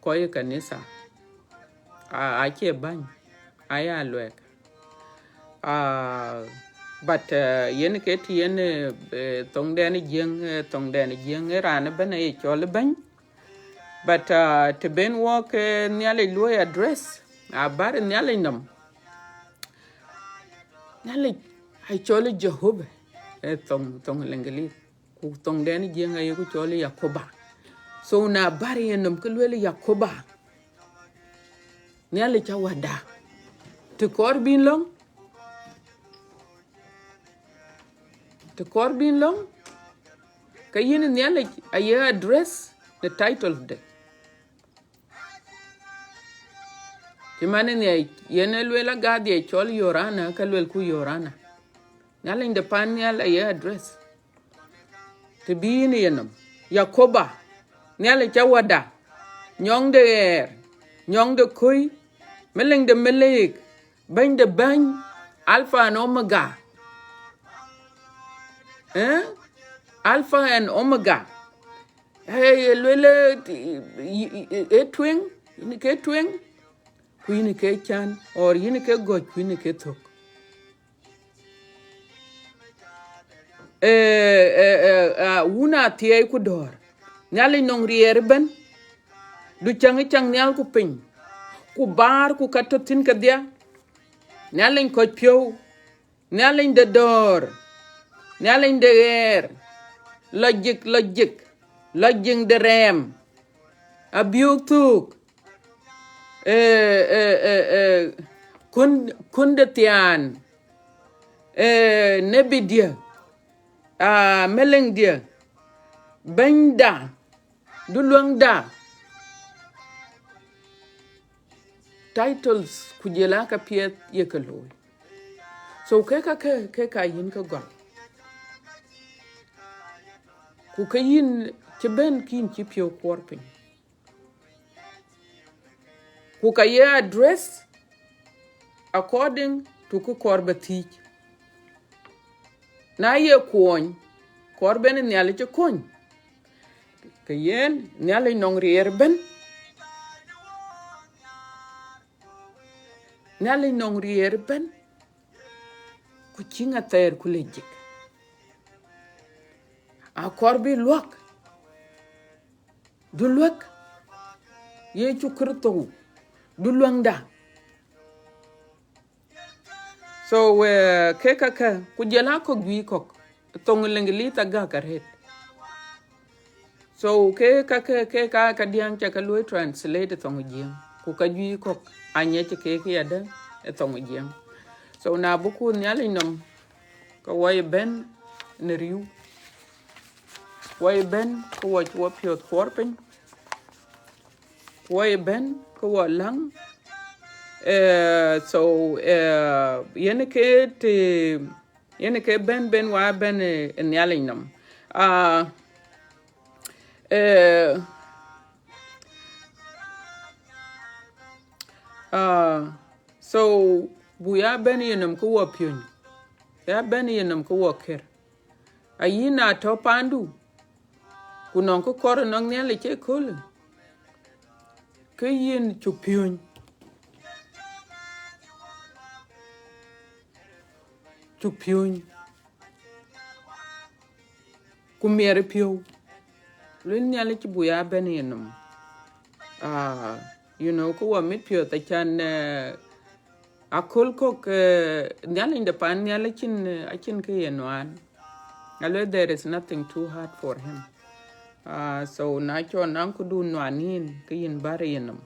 kɔc ë kanitha. Ah, acie bäny. aya luɛk. Ah, but, eh, yen ke të yen, eh, eh, thoŋdɛn Jiëŋ, eh, thoŋdɛn Jiëŋ, eh, raan ëbɛ̈n aye cɔl bɛ̈ny. But, ah, të ben wɔk, eh, Nhialic luɔi address, abär Nhialic nɔm. Nhialic acɔl Jehovah, eh, thoŋ, thoŋ Leŋgelith. Ku thoŋdɛn Jiëŋ ayeku cɔl Yakoba. So na bär yen nɔm ke lueel Yakoba, Nhialic Wäda. Të kɔɔr bïn lɔ̈ŋ, të kɔɔr bïn lɔ̈ŋ, ke yïn Nhialic aye address në title de. Cï man ë Nhialic yen ë lueel agadhiɛ cɔl Yorana, ke luelku Yorana. Nhialic de pan nhial aye address. Të bï yïn ye nɔm, Yakoba, Nhialic Wäda, nyɔŋ de ɣɛɛr, nyɔŋ de köi, meleŋ de meleek, bɛ̈ny de bɛ̈ny, Alpha and Omega. Eh? Alpha and Omega. Hey, luel, eh, ti-, yi-, yi-, eh, tueŋ, yïn ke tueŋ, ku yïn ke can, or yïn ke gɔ̈c, ku yïn ke thök. Eh, eh, eh, ah, wun athiɛɛi ku dɔ̈ɔ̈r. Nhialic nɔŋ riɛɛr ëbɛ̈n. Du cäŋ ë cäŋ nhial ku piny, ku baar ku ka tɔ̈ thïn kedhie. Nhialic kɔc piɔ̈u. Nhialic de dɔ̈ɔ̈r, Nhialic de ɣɛɛr, lɔc jik, lɔc jik, lɔc jiŋ de rɛɛm, abiöök thök, eh, eh, eh, eh, kun, kun de thiaan, eh, nebidiɛ̈, ah, meleŋdiɛ̈, bɛ̈nyda, du luäŋda. Titles ku jɔl aa ka piɛth ye ke looi. So ke ka ke, ke ka yïn ke gɔl. Ku ke yïn cï bɛ̈n kïn cï piɔ̈u kuɔɔr piny. Ku ka ye address according to kë kɔɔr ba thiic. Na ye kuɔny, kɔɔr bɛ̈n Nhialic ë kony. Ke yen Nhialic nɔŋ riɛɛr ëbɛ̈n. Nhialic nɔŋ riɛɛr ëbɛ̈n. Ku cï ŋa thɛɛr ku lec jik. Akɔɔr bï luäk. Du luäk. Yecu Kërtho. Du luäŋda. So, eh, ke ka ke, ku jɔl aa kɔ̈k juëc kɔ̈k, thoŋ Leŋgelith agäk arëët. So, ke ka ke, ke ka, ka diäŋ ca ke luɔi translate thoŋ Jiëŋ, ku ka juëc kɔ̈k, aŋiɛc ke ke yadë ë thoŋ Jiëŋ. So, na bï ku Nhialic nɔm, ke wɔ ye bɛ̈n në riëëu. Wɔ ye bɛ̈n, ke wɔ cï wɔ piɔ̈ɔ̈th kuɔɔr piny. Ku wɔ ye bɛ̈n, ke wɔ läŋ. Eh, so, eh, yen ke të, yen ke bɛ̈n, bɛ̈n wa bɛ̈n, eh, ë Nhialic nɔm. Ah, eh, ah, so, buk ya bɛ̈n ye nɔm ke wɔ piöny. Ya bɛ̈n ye nɔm ke wɔ kër. Ayï na tɔ̈ paandu, ku nɔŋ kë kɔɔr nɔŋ Nhialic ëköölë, ke yïn cuk piöny. Cuk piöny. Ku miɛt piɔ̈u. Luel Nhialic buk ya bɛ̈n ye nɔm. Ah, you know, ke wɔ mit piɔ̈ɔ̈th acan, eh, aköl kɔ̈k, eh, Nhialic de pan nhial acïn, eh, acïn kë ye nuan. Aluel, there is nothing too hard for him. Ah, so na cɔn naŋ këdu nuan yïn, ke yïn bär ye nɔm.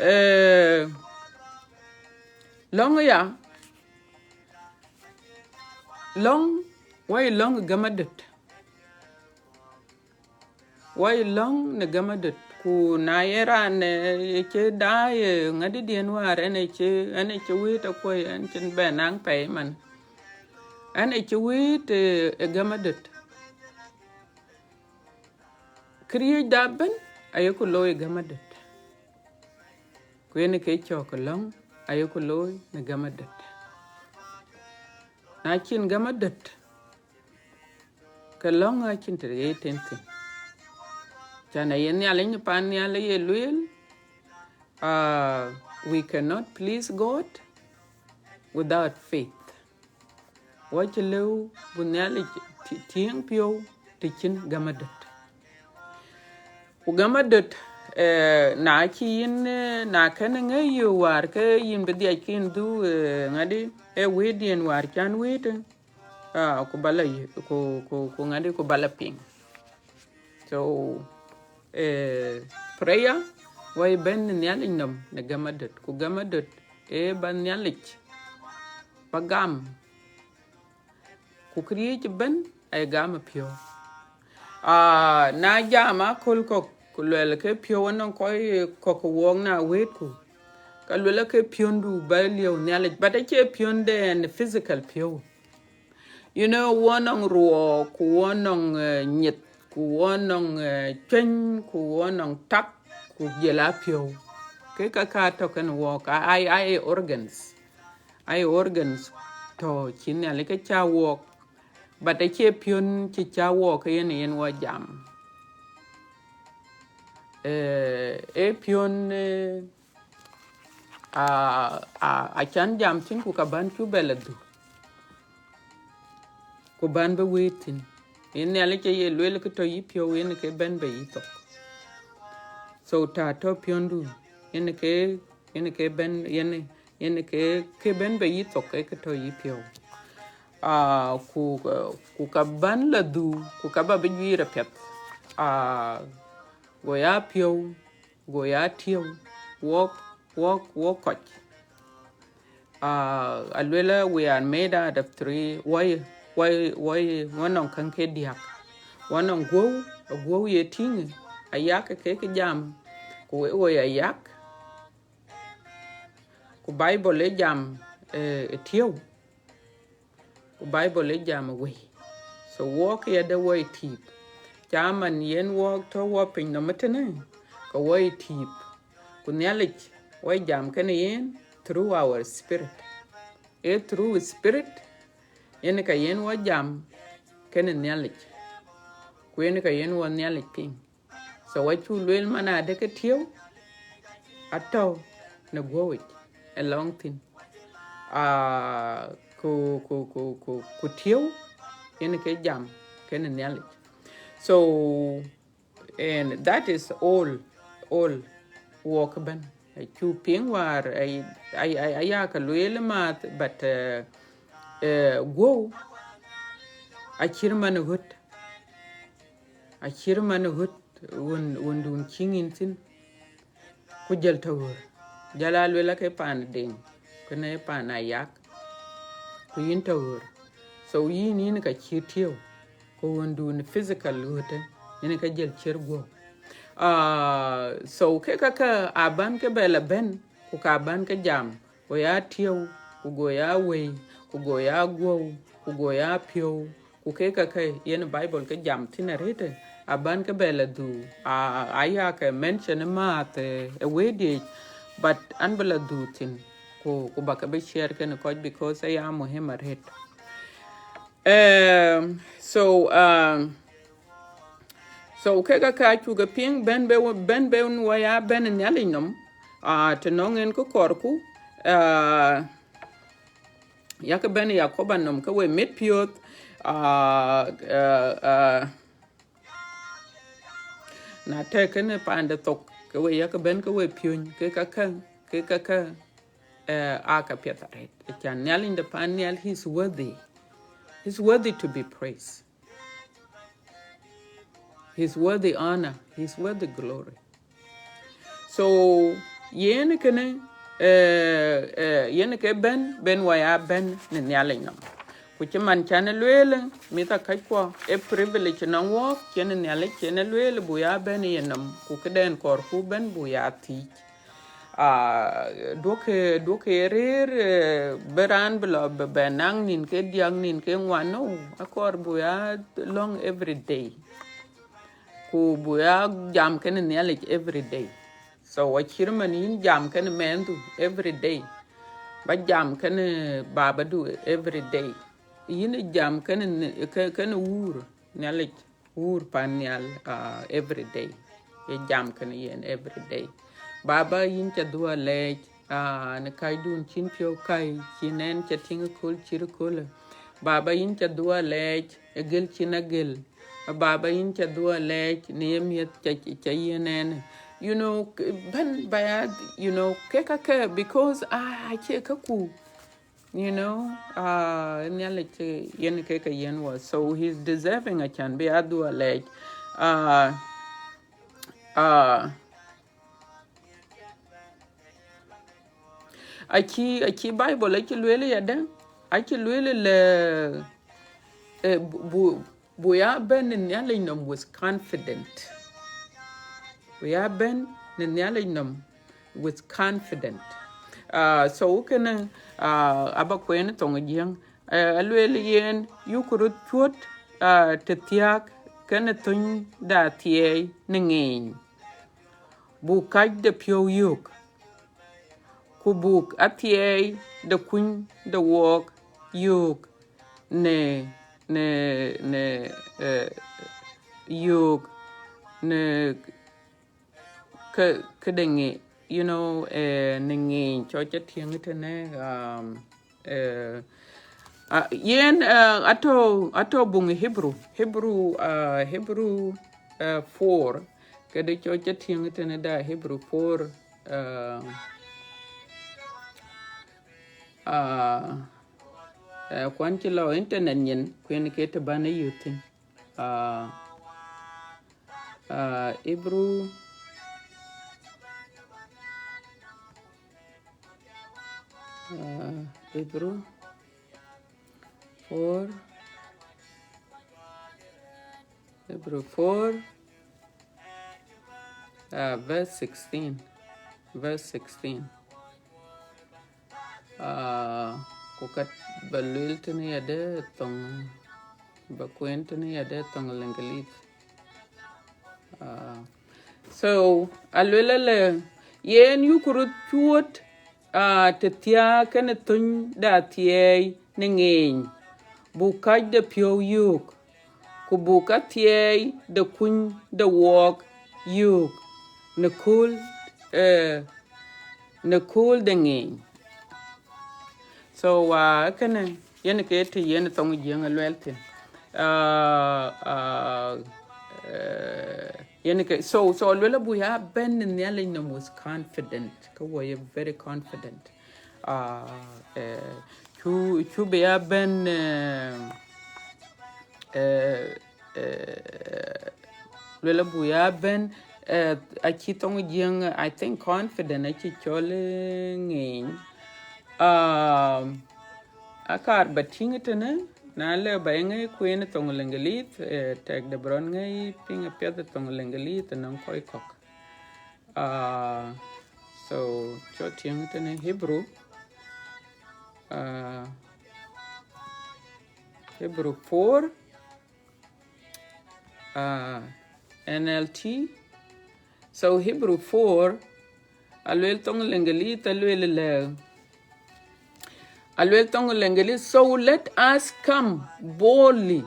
Eh, lɔ̈ŋ ya, lɔ̈ŋ, wɔ ye lɔ̈ŋ ë gäm adöt. Wɔ ye lɔ̈ŋ në gäm adöt, ku na ye raan, eh, ye cï daai, eh, ŋadïdiɛ̈n wäär, ɛn ë cï, ɛn ë cï wëët akuɔ̈c, ɛn cïn bɛ naŋ pɛɛi man. Ɛn ë cï wëët, eh, ë gäm adöt. Këriëëcda ëbɛ̈n ayeku looi ë gäm adöt. Ku yen ke cɔk ë lɔ̈ŋ ayeku looi në gäm adöt. Na cïn gäm adöt, ke lɔ̈ŋ acïn të ye tën thïn. Can aye Nhialic në pan nhial aye lueel, ah, We cannot please God without faith. Wɔ cïï lëu bï Nhialic ti-, tiëŋ piɔ̈u të cïn gäm adöt. Ku gäm adöt, eh, na cï yïn, eh, na kën ŋäc yï wäär ke yïn bï dhiac kïn dhuk, eh, ŋadï, ee wëëtdiɛ̈n wäär can wëët, ah, ku ba la yï-, ku, ku, ku ŋadï, ku ba la piŋ. So, eh, prayer, wɔ ye bɛ̈n në Nhialic nɔm në gäm adöt, ku gäm adöt ee ba Nhialic ba gam, ku këriëëc ëbɛ̈n aye gam ë piɔ̈u. Ah, na jam aköl kɔ̈k, ku luɛl ke piɔ̈u anɔŋ kɔc kɔ̈k ke wɔɔk na wëëtku, ka luel ke piɔ̈ndu ba liëu Nhialic, but acie piɔ̈nde ɛn physical piɔ̈u. You know, wɔ nɔŋ ruɔɔk, ku wɔ nɔŋ, eh, nyith, ku wɔ nɔŋ, eh, cuëny, ku wɔ nɔŋ tak, ku jɔl a piɔ̈u. Ke ka ka tɔ̈ kën wɔɔk, a, a, a ye organs. A ye organs tɔ̈ cï Nhialic ke cä wɔɔk. But acie piɔ̈n cï cä wɔɔk ke yen, yen wɔ jam. Eh, ee piɔ̈n, eh, a, a, a can jam thïn ku ka bän cuk bɛ la dhuk. Ku bän bï wëët thïn. Yen Nhialic aye lueel kë tɔ̈ yï piɔ̈u, yen ke bɛ̈n bɛ yï thok. So ta tɔ̈ piɔ̈ndu, yen ke, yen ke bɛ̈n, yen, yen ke, ke bɛ̈n bɛ yï thok, ke kë tɔ̈ yï piɔ̈u. Ah, ku, ku ka bän la dhuk, ku ka ba bï juiir apiɛth. Ah, go ya piɔ̈u, go ya tiëu, wɔk, wɔk, wɔk kɔc. Ah, aluela, we are made out of three. Wɔ ye, wɔ ye, wɔ ye, wɔ nɔŋ käŋ ke diäk. Wɔ nɔŋ guɔ̈u, aguɔ̈u ye tïŋ, ayak ke ke jam, ku wek wɔ ye ayak. Ku Bible ë jam, eh, ë tiëu. Ku Bible ë jam ë wëi. So wɔk yɛn de wɔ ye tiip. Cïman yen wɔk tɔ̈ wɔ piny nɔm ëtënë, ke wɔ ye tiip. Ku Nhialic, wɔ jam kënë yen through our spirit. Ee through spirit, yen ka yen wɔ jam kënë Nhialic. Ku yen ka yen wɔ Nhialic piŋ. So acuk lueel man adë ke tiëu, atɔ̈ në guɔ̈uic ë lɔŋ thïn. Ah, ku, ku, ku, ku, ku tiëu, yen ke jam kënë Nhialic. So, and that is all, all wɔk ëbɛ̈n. Acuk piŋ wäär, ay, ay, ay, aya ka lueel maath, but, eh, eh, guɔ̈u acït man ɣöt. Acït man ɣöt wën, wëndun cï ŋïn thïn, ku jɔl tɔ̈ ɣöör. Jɔl a luel ake paan deŋ, kënë paan ayak, ku yïn tɔ̈ ɣöör. So yïn, yïn ka cï tiëu, ku wëndun physical ɣötë, yen ka jɔl cït guɔ̈u. Ah, so ke ka, ka abän ke bɛ la bɛ̈n, ku ka bän ke jam, go ya tiëu, ku go ya wëi, ku go ya guɔ̈u, ku go ya piɔ̈u, ku ke ka ke yen Bible ke jam thïn arëtë, abän ke bɛ la dhuk, a, aya ke mention ë maath, eh, ë wëëtdiɛ̈, but an bï la dhuk thïn, ku, ku ba ke bï share kënë kɔc, because aya muhim arëtë. Um, so, um, so ke ka, ka cuk ke piŋ bɛ̈n bɛ, bɛ̈n bɛ wɔ ya bɛ̈n Nhialic nɔm, ah, të nɔŋ en kë kɔɔrku, ah, yak bɛ̈n Yakoba nɔm ke we mit piɔ̈ɔ̈th, ah, ah, ah, na tɛ̈ kënë paande thok, ke we yak bɛ̈n ke we piɔ̈ny, ke ka käŋ, ke ka käŋ, eh, aa ka piɛth arëët. Acan Nhialic de paan nhial, he's worthy. He's worthy to be praised. He's worthy honor. He's worthy glory. So, yen kënë, eh, eh, yen ke bɛ̈n, bɛ̈n wɔ ya bɛ̈n në Nhialic nɔm. Ku cïman can ë lueel, mïth akäckuɔ, ë privilege nɔŋ wɔɔk, cïn Nhialic cïn ë lueel, buk ya bɛ̈n ye nɔm, ku këden kɔɔrku bɛ̈n buk ya thiëc. Ah, duɔ̈kkë, duɔ̈kkë rëër, eh, bï raan bï lɔ bï bɛ naŋ nïn ke diäk, nïn ke ŋuan, no, akɔɔr buk ya lɔ̈ŋ every day. Ku buk ya jam kënë Nhialic every day. So, acït man yïn jam kënë mɛnhdu every day, ba jam kënë babadu every day. Yïn jam kënë, kë-, kënë wuur Nhialic, wuur paan nhial, ah, every day. Ye jam kënë yen every day. Baba, yïn ca dhuɔ̈k leec, Ah, në kacdun cïn piɔ̈u kac, cïn ɛn ca tïŋ ëköl cït ëköl. Baba, yïn ca dhuɔ̈k alɛɛc ë gël cïn agël. Baba, yïn ca dhuɔ̈k alɛɛc në ye miëth ca, ca yiën ɛn. You know, k-, bɛ̈n ba ya, you know, ke ka ke, because, ah, acie ka ku, you know, ah, Nhialic, eh, yen ke ka yen wɔ. So he's deserving, acän bï ya dhuɔ̈k alɛɛc. Ah, ah, Acï, acï Bible acï lueel yadë, acï lueel le, eh, bu, bu, bu ya bɛ̈n në Nhialic nɔm with confident. Bu ya bɛ̈n në Nhialic nɔm with confident. Ah, so kënë, ah, aba kueen thoŋ Jiëŋ. Eh, alueel yen, yuku röt cuɔt, ah, të thiääk kenë thöny de athiɛɛi në ŋeeny. Buk kac de piɔ̈u yök, ku buk athiɛɛi de kuny de wɔɔk yök në, në, në, eh, yök në ke, ke de ŋe-, you know, eh, në ŋeeny, cɔk ca tïŋ tënë, um, eh, ah, yen, eh, atɔ̈, atɔ̈ buŋ Hebrew, Hebrew, ah, Hebrew, eh, four, këdë cɔk ca tïŋ tënë da Hebrew four, eh, ah, eh, kuan cï lɔ internet nyin, kuen ke të bän ë yöth thïn. Ah, ah, Hebrew, ah, Hebrew four, Hebrew four, ah, verse sixteen, verse sixteen. Ah, ku kat ba lueel tënë yadë thoŋ, ba kueen tënë yadë thoŋ Lëŋgëlith. Ah, so, alueel le, yen yuku röt cuɔt, ah, të thiääk kenë thöny de athiɛɛi në ŋeeny, buk kac de piɔ̈u yök, ku buk athiɛɛi de kuny de wɔɔk yök në kööl, eh, në kööl de ŋeeny. So, uh, kënë yen ke të yen thoŋ Jiëŋ ë luɛɛl thïn. Uh, uh, uh, yen ke, so, so luel abuk ya bɛ̈n në Nhialic nɔm with confident. Ke wɔ ye very confident. Uh, uh, cu, cu bï ya bɛ̈n, uh, uh, eh, luel abuk ya bɛ̈n, eh, acï thoŋ Jiëŋ, I think confident acï cɔl, eh, ŋeeny. Um, akaar ba tïŋ tënë, na lë ba ye ŋɛi kueen thoŋ Lëŋgëlith, eh, tɛk de bï rɔt ŋɛi piŋ apiɛth thoŋ Lëŋgëlith nɔŋ kɔc kɔ̈k. Uh, so, cɔk tïŋ tënë Hebrew, uh, Hebrew four, uh, N L T. So Hebrew four, aluel thoŋ Lëŋgëlith, aluel le, aluel thoŋ Lëŋgëlith, "So let us come boldly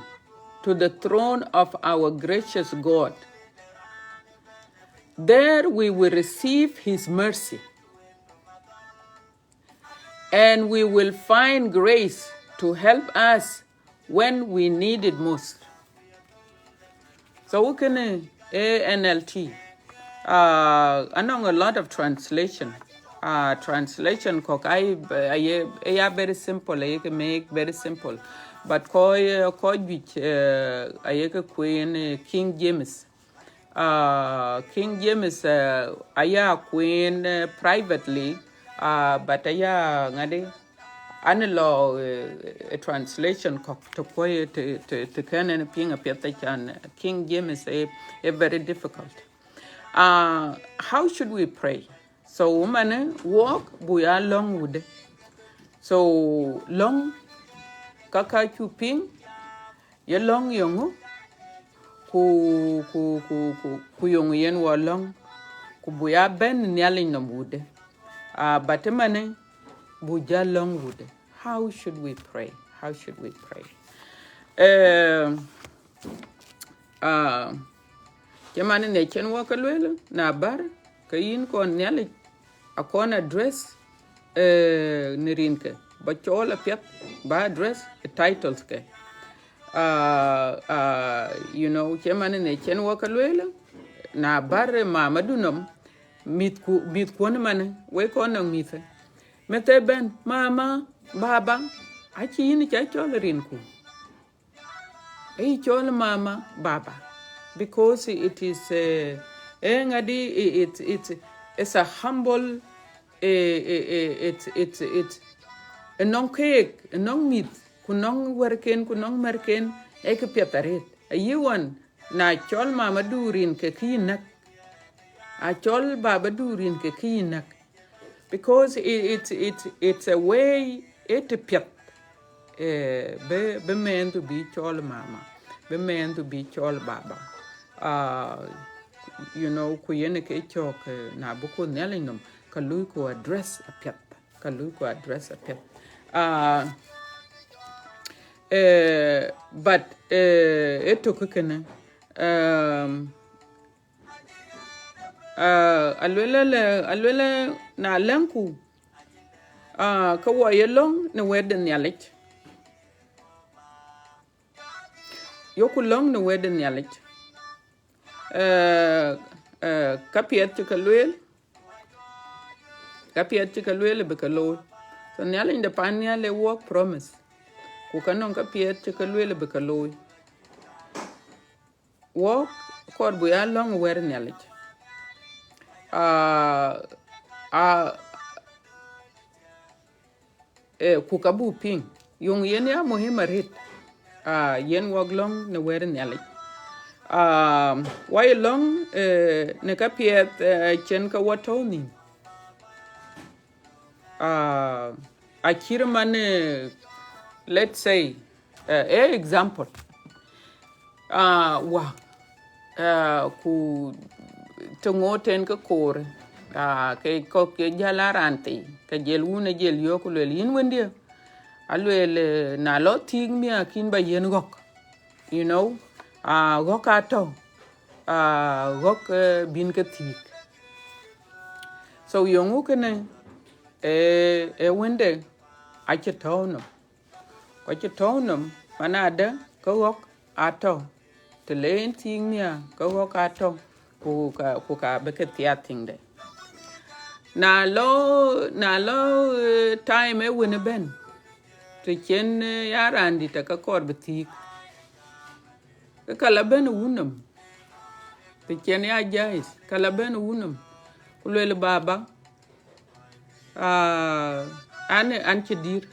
to the throne of our gracious God. There we will receive his mercy." And we will find grace to help us when we need it most. So kënë, eh, N L T. Uh, anɔŋ a lot of translation. Uh, translation kɔ̈k, I, I, I are very simple, I can make very simple. But kɔc, eh, kɔc juëc, eh, I can queen, eh, King James. Uh, King James, uh, aya queen, uh, privately, uh, but aya ŋadï, an lɔ, uh, a translation kɔ̈k të kuɔi të, të, të kën ɛn piŋ apiɛth, acän King James a, a very difficult. Uh, how should we pray? So, manë, wɔk buk ya lɔ̈ŋ wudë. So, lɔ̈ŋ, ka ka cuk piŋ, ye lɔ̈ŋ yeŋö, ku, ku, ku, ku, ku yeŋö yen wɔ lɔ̈ŋ, ku buk ya bɛ̈n Nhialic nɔm wudë. Ah, but manë, buk ja lɔ̈ŋ wudë. How should we pray? How should we pray? Eh, Ah, cï man në cïn wɔ ke lueel, na bär, ke yïn kɔn Nhialic, akɔn address, eh, në rinke, ba cɔɔl apiɛth, ba address ë titles ke. Ah, ah, you know, cïmën në cïn wɔ ke lueel, na bär ë mamadun nɔm, mïthku, mïthkuɔn ëmën, wek kɔn nɔŋ mïth. Meth ë bɛ̈n, mama, baba, acï yïn ca cɔl ë rinku. Ee cɔl mama, baba, because it is, eh, eh, ŋadï, it, it, it's a humble, eh, eh, eh, it, it, it, ë nɔŋ keek, ë nɔŋ mïth, ku nɔŋ wärken, ku nɔŋ märken, ee kë piɛth arëët. Ayï ɣɔn, na cɔl mamadu rin ke kë yï näk, a cɔl babadu rin ke kë yï näk. Because it, it, it, it's a way, ë të piɛth, eh, bï, bï mɛnhdu bï cɔl mama, bï mɛnhdu bï cɔl baba. Ah, you know, ku yen ke cɔk, eh, na bï ku Nhialic nɔm, ka lui ku address apiɛth, ka lui ku address apiɛth. Ah, eh, but, eh, ë tök kënë, um, Ah, aluel, aluel na lɛ̈ŋku, ah, ke wɔ ye lɔ̈ŋ në wɛ̈t de Nhialic. Yoku lɔ̈ŋ në wɛ̈t de Nhialic. Eh, eh, ka piɛth cï ke lueel, ka piɛth cï ke lueel bï ke looi. So Nhialic de pan nhial ë wɔk promise. Ku ka nɔŋ ka piɛth cï ke lueel bï ke looi. Wɔk kɔɔr bï ya lɔ̈ŋ wɛ̈t Nhialic. Ah, ah, eh, ku ka buk piŋ. Yöŋ yen ya muhim arëët. Ah, yen wɔk lɔ̈ŋ në wɛ̈t Nhialic. Ah, wɔ ye lɔ̈ŋ, eh, në ka piɛth, eh, cïn ke wɔ tɔ̈u nhïïm. Ah, acït man, eh, let's say, eh, eh, example. Ah, wa, ah, ku të ŋoot tën ke koor, ah, ke kɔ̈k ke jäl a raan thii, ke jël wun ë jël yök ku lueel, yïn wëndië, alueel, eh, na lɔ thiik miäk yïn ba yiën ɣɔ̈k, you know, ah, ɣɔ̈k aa tɔ̈u, ah, ɣɔ̈k, eh, bïn ke thiik. So yöŋu kënë, eh, eh, wënde acï tɔ̈u nɔm. Ku acï tɔ̈u nɔm, man adë ke ɣɔ̈k aa tɔ̈u. Të le en thiik miäk, ke ɣɔ̈k aa tɔ̈u, ku ka, ku ka bï ke thiaak thiŋde. Na lɔ, na lɔ, eh, time ë wën ëbɛ̈n, të cïn, eh, ya raan dït ë ka kɔɔr bï thiik. Ke ka la bɛ̈n ë wun nɔm. Të cïn ya jais, ka la bɛ̈n ë wun nɔm. Ku lueel baba, ah, an, an cï dït,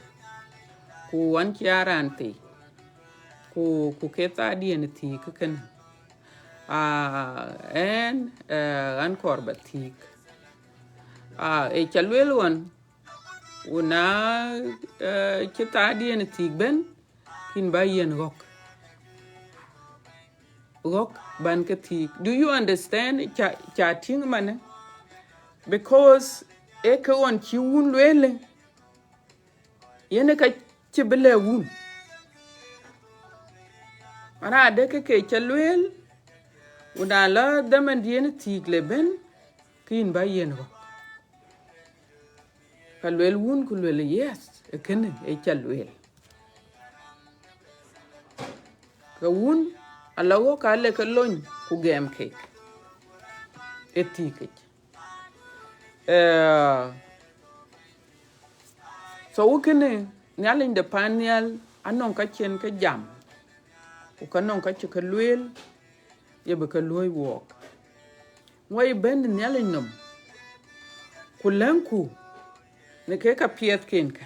ku an cï a raan thii, ku, ku ke thaadiɛn thiik kënë. Ah, ɛn, eh, an kɔɔr ba thiik. Ah, ë ca lueel ɣɔn, ku na, eh, cï thaadiɛn thiik bɛ̈n, kïn ba yiën ɣɔ̈k. Ɣɔ̈k ban ke thiik. Do you understand? Ca, ca tïŋ manë? Because ee kë ɣɔn cï wun lueel, yen ë ka cï bï lɛ̈k wun. Mana adë ke ke ca lueel, ku na lɔ dhamandiɛn thiik le bɛ̈n, kïn ba yiën ɣɔ̈k. Ka lueel wun ku lueel, yes, ë kënë ë ca lueel. Ke wun ala ɣɔ̈k ka le ke lony ku gɛm kek ë thiikic. Eh, so wë kënë Nhialic de pan nhial anɔŋ ka cïn ke jam, ku ka nɔŋ ka cï ke lueel, ye bï ke luɔ̈i wɔɔk. Wɔ ye bɛ̈n Nhialic nɔm, ku lɛ̈ŋku në ke ka piɛthken kë,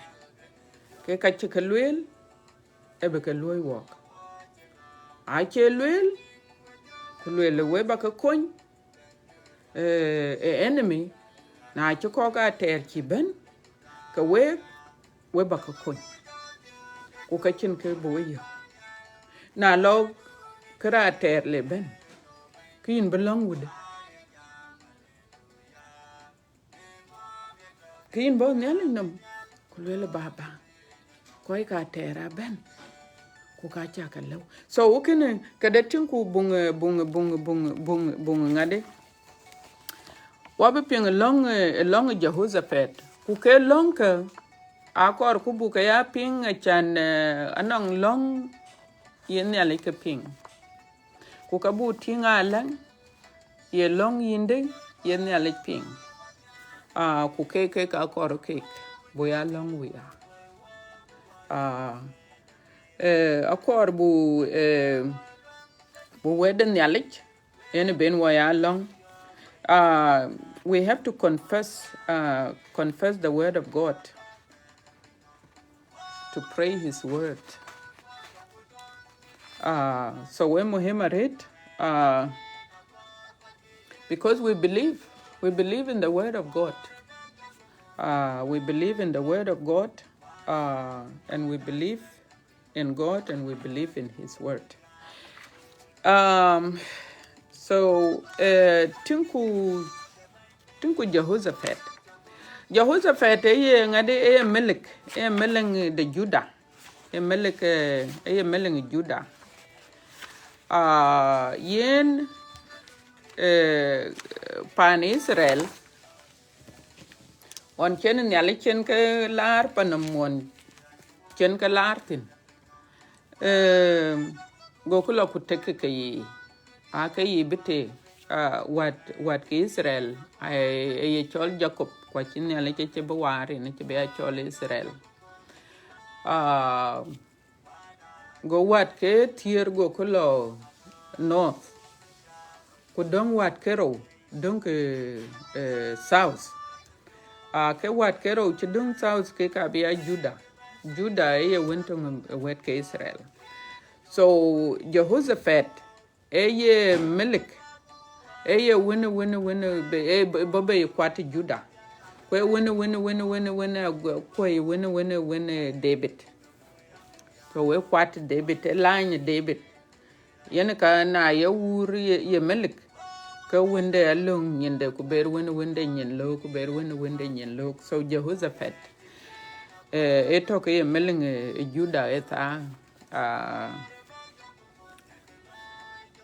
ke ka cï ke lueel, ë bï ke luɔ̈i wɔɔk. Acie lueel, ku lueel we ba ke kony, eh, ë enemy, na cï kɔ̈k atɛɛr cï bɛ̈n, ke week, we ba ke kony. Ku ka cïn kë bï we yök. Na lɔ kë raan atɛɛr le bɛ̈n, ke yïn bï lɔ̈ŋ wudë. Ke yïn bɔ̈ Nhialic nɔm, ku lueel baba, kɔc ka atɛɛr abɛ̈n, ku ka ca ke lëu. So wë kënë këde tïŋ ku buŋ, eh, buŋ, buŋ, buŋ, buŋ, buŋ ŋadë. Wɔ bï piŋ ë lɔ̈ŋ, eh, ë lɔ̈ŋ Jehoshaphat, Ku ke lɔ̈ŋkë, akɔɔr ku buk ke ya piŋ, acan, eh, anɔŋ lɔ̈ŋ ye Nhialic ke piŋ. Ku ka buk tïŋ alɛ̈ŋ, ye lɔ̈ŋ yïndë ye Nhialic piŋ. Ah, ku kek, kek akɔɔr kek, buk ya lɔ̈ŋ wia. Ah, eh, akɔɔr buk, eh, buk wɛ̈t de Nhialic, yen ben wɔ ya lɔ̈ŋ. Uh, we have to confess, uh, confess the word of God, to pray his word. Uh, so we muhiim arët, uh, because we believe, we believe in the word of God. Uh, we believe in the word of God, uh, and we believe in God and we believe in his word. Um, so, uh, tïŋku, tïŋku Jehoshaphat. Jehoshaphat ë ye ŋadï, ë ye melik, ë ye melik de Juda. Ë ye melik, eh, ë ye melik Juda. Ah, yen, eh, pan Israel, ɣɔn cïn Nhialic cïn ke laar panɔm, ɣɔn cïn ke laar thïn. Ehm, gokï lɔ ku tek ke yiic, aa ke yiic bï tek, ah, wät, wät ke Israel, aa, ë ye cɔl Jacob, ku acï Nhialic acï bï waar yen, acï bï ya cɔl Israel. Ah, go wät ke thiëër gokï lɔ north, ku döŋ wät ke rou döŋ ke, eh, south. Ah, ke wät ke rou cï döŋ south ke ka bï ya Juda. Juda ë ye wën töŋ ë wɛ̈t ke Israel. So, Jehoshaphat ë ye melik, ë ye wën, wën, wën, be, ë, bɔ̈ be kuat Juda. Ku ë wën, wën, wën, wën, wën, agu-, kuɔi wën, wën, wën, David. So, ë kuat David, ë lany David. Yen ka na ye wuur ye, ye melik, ke wënde alöŋ nyinde, ku ber wën, wënde nyin löök, ku ber wën, wënde nyin löök. So Jehoshaphat, eh, ë tɔ̈ ke ye melik, eh, Juda ë thaa, ah,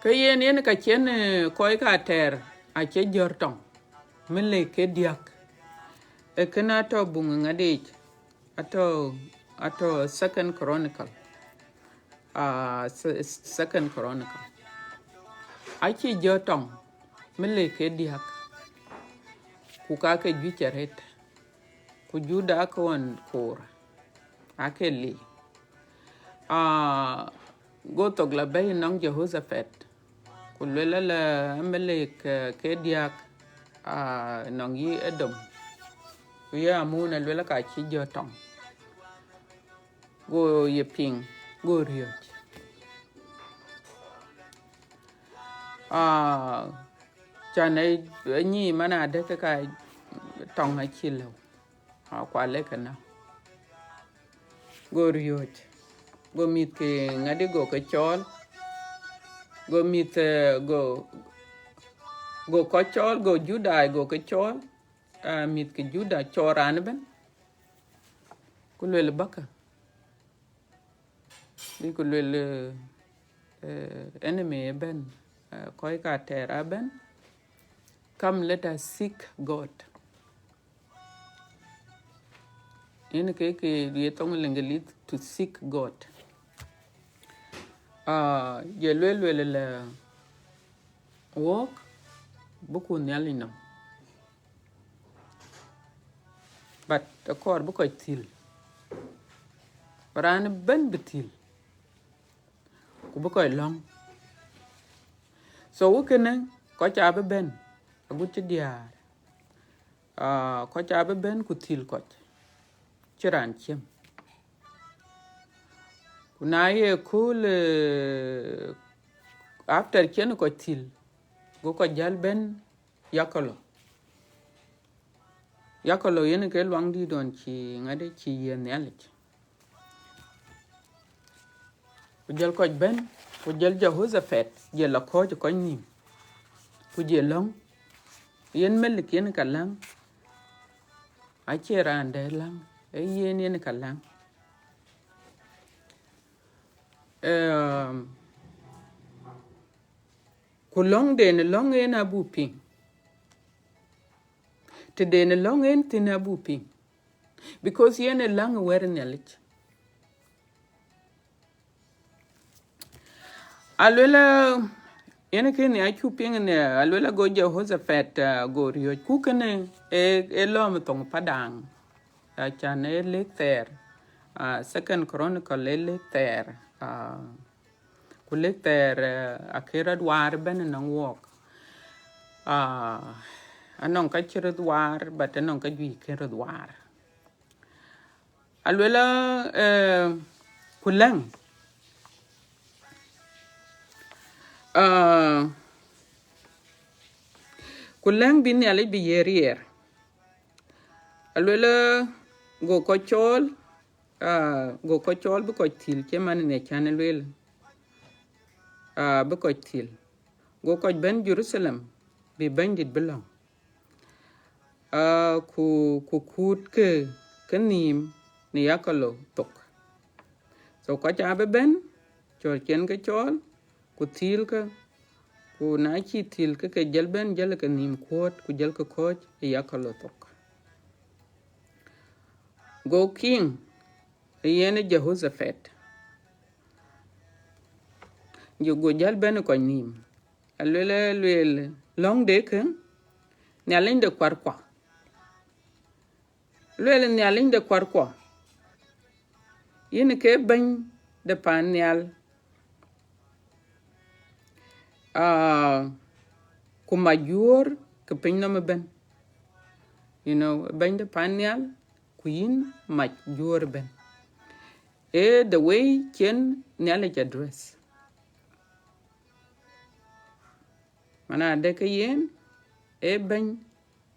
ke yen, yen ka cïn, eh, kɔc ka tɛɛr acï jɔt tɔŋ, melik ke diäk. Ee kënë atɔ̈ buŋ ŋadic, atɔ̈, atɔ̈ Second Chronicle. Ah, se-, Second Chronicle. Acï jɔt tɔŋ, melik ke diäk, ku ka ke juëc arët, ku Juda ke ɣɔn koor, ake lik. Ah, go thok la bɛ̈i nɔŋ Jehoshaphat, ku luel ala melik, eh, ke diäk, ah, nɔŋ yï Edom, ku yï Amun, aluel ka cï jɔt tɔŋ. Go ye piŋ, go riɔ̈c. Ah, can ë, ë nyi man adë ke ka tɔŋ acï lëu. Ah, ku alëk ënɔ. Go riɔ̈c. Go mïth ke ŋadi go ke cɔɔl. Go mïth, eh, go, go kɔc cɔɔl, go Judai go ke cɔɔl. Ah, mïth ke Juda cɔɔl raan ëbɛ̈n. Ku luel bäkë. Bï ku luel, eh, eh, enemy ëbɛ̈n, eh, kɔc ka tɛɛr abɛ̈n. Come, let us seek God. Yen ke, ke ye thoŋ Lëŋgelith, to seek God. Ah, ye luel, luel la wɔk, buku Nhialic nɔm. But akɔɔr bï kɔc thil. Bï raan ëbɛ̈n bï thil. Ku bï kɔc lɔ̈ŋ. So wëkënë kɔc abï bɛ̈n, agut cï diäär. Ah, kɔc abï bɛ̈n ku thil kɔc. Cï raan ciem. Ku na ye kööl, eh, after cïn kɔc thil, go kɔc jäl bɛ̈n yakɔlɔ. Yakɔlɔ yen ke luaŋdït ɣɔn cï ŋadi cï yiëë Nhialic. Ku jɔl kɔc bɛ̈n, ku jɔl Jehoshaphat, jɔl la kɔ̈ɔ̈c kɔc nïïm. Ku jɔl lɔ̈ŋ, yen melik yen ka läŋ, acie raan dɛ̈ läŋ, ee yen yen ka läŋ. Ehm, ku lɔ̈ŋden lɔ̈ŋ en abuk piŋ. Tëden lɔ̈ŋ en thïn abuk piŋ. Because yen ë läŋ wɛ̈t Nhialic. Aluel, yen kën ya cuk piŋ në, aluel go Jehoshaphat, uh, go riɔ̈ɔ̈c, ku kënë ë, ë lɔ̈ɔ̈m thoŋ Padaŋ. Acan ë lëk thɛɛr, uh, Second Chronicle ë lëk thɛɛr, uh, ku lëk thɛɛr, uh, akë rɔt waar ëbɛ̈n ënɔŋ wɔɔk. Uh, anɔŋ ka cï röt waar, but anɔŋ ka juëc kën röt waar. Aluel, eh, ku lɛ̈ŋ, eh, ku lɛ̈ŋ bï Nhialic bï ye riɛɛr. Aluel, go kɔc cɔɔl, ah, go kɔc cɔɔl bï kɔc thil, cï man në can lueel, ah, bï kɔc thil. Go kɔc bɛ̈n Jerusalem, bï Bɛ̈nydït bï lɔ̈ŋ. Ah, ku, ku kuut ke, ke nhïïm në yakalo thok. So kɔc abï bɛ̈n, cɔl cïn ke cɔɔl, ku thil ke, ku na cï thil ke, ke jël bɛ̈n, jël ke nhïïm kuɔ̈ɔ̈t, ku jël ke kɔ̈ɔ̈c ë yakalo thok. Go king, yen Jehoshaphat, jɔ go jäl bɛ̈n kɔc nhïïm. Aluel, lueel, lɔ̈ŋ de kë, Nhialic de kuarkua. Lueel, Nhialic de kuarkua, yïn ke bɛ̈ny de paan nhial, ah, ku mac juöör ke piny nɔm ëbɛ̈n. You know, bɛ̈ny de paan nhial, ku yïn mac juöör ëbɛ̈n. Ee the way cïn Nhialic address. Mana de ke yen, ee bɛ̈ny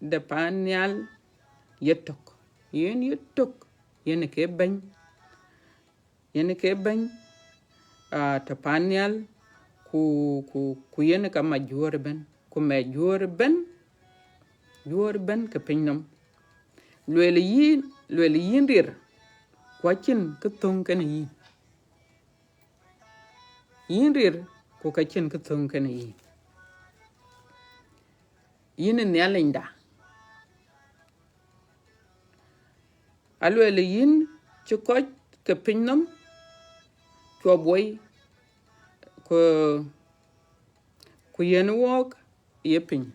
de paan nhial yetök. Yen yetök, yen ke bɛ̈ny. Yen ke bɛ̈ny, ah, të paan nhial, ku, ku, ku yen ka mac juöör ëbɛ̈n, ku mɛc juöör ëbɛ̈n, juöör ëbɛ̈n ke piny nɔm. Lueel yïn, lueel yïn rir, ku acïn kë thöŋ kenë yïn. Yïn rir, ku ka cïn kë thöŋ kenë yïn. Yïn ë Nhialicda. Alueel yïn cï kɔc ke piny nɔm cuɔp wei, ku, ku yen wɔɔk ye piny.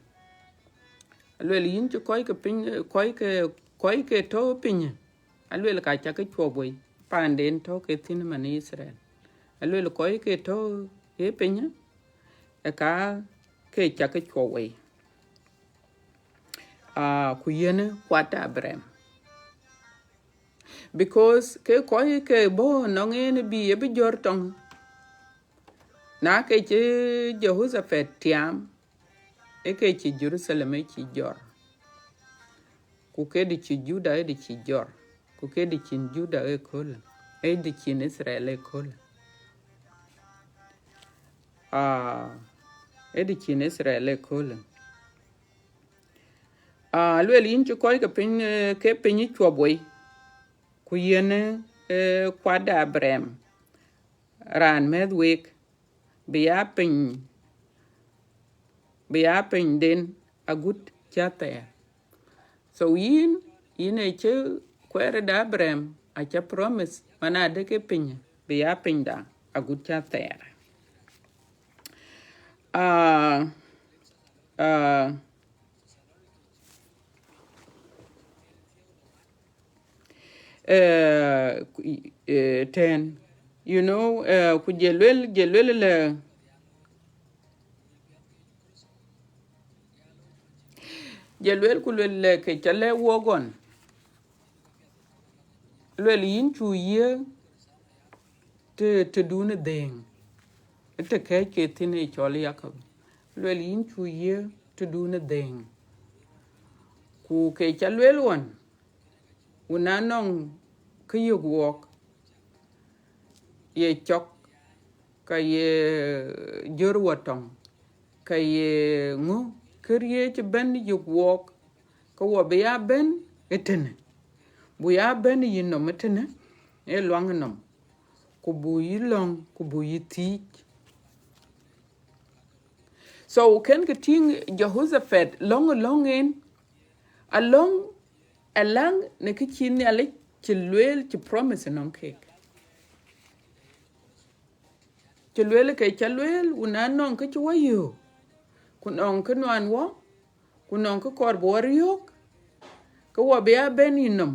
Alueel yïn cï kɔc ke piny, kɔc ke, kɔc ke tɔ̈ piny, alueel ka cak ke cuɔp wei, paanden tɔ̈ ke thïn man Yithriɛl. Alueel kɔc ke tɔ̈ ye piny, ë ka ke cak ke cuɔp wei. Ah, ku yen kuat Abraham. Because ke kɔc ke bɔ̈ nɔŋ en bï e bï jɔ̈r tɔŋ. Na ke cï Jehoshaphat tiam, e ke cï Jerusalem e cï jɔ̈r. Ku ke dï cï Juda e dï cï jɔ̈r. Ku ke dï cïn Juda e köölë. E dï cïn Israel e köölë. Ah, e dï cïn Israel e köölë. Ah, lueel yïn cï kɔc ke piny, eh, ke piny cuɔp wei. Ku yen, eh, kuat Abraham, raan mɛ̈th week, bï ya piny, bï ya pinyden agut cä thɛɛr. So yïn, yïn ë cï kuɛɛrda Abraham acä promise, man adë ke piny, bï ya pinyda agut cä thɛɛr. Ah, ah, eh, ku, eh, tɛ̈n, you know, eh, ku jɛ luel, jɛ luel lɛ, jɛ luel ku luel lɛ ke cä lɛ wuɔk ɣɔn. Luel yïn cu yiëë të, të dun ë dhëëŋ, të kɛ̈ɛ̈c ke thïn ë cɔl Yakob. Luel yïn cu yiëë të dun ë dhëëŋ. Ku ke cä luel ɣɔn, wun anɔŋ kë yök wuɔk, ye cɔk, ka ye jör wɔ tɔŋ, ka ye ŋö, kë riëëc bɛ̈n yök wuɔk, ke wɔ bï ya bɛ̈n ëtënë. Bu ya bɛ̈n yï nɔm ëtënë, ë luaŋ nɔm. Ku bu yï lɔ̈ŋ, ku bu yï thiic. So, kën kë tïŋ Jehoshaphat lɔ̈ŋ ë lɔ̈ŋ en, alɔ̈ŋ Aläŋ në kë cï Nhialic cï lueel, cï promise nɔŋ keek. Cï lueel ke cä lueel, ku na nɔŋ kë cï wɔ yök, ku nɔŋ kë nuan wɔ, ku nɔŋ kë kɔɔr bï wɔ riɔ̈ɔ̈k, ke wɔ bï ya bɛ̈n yï nɔm,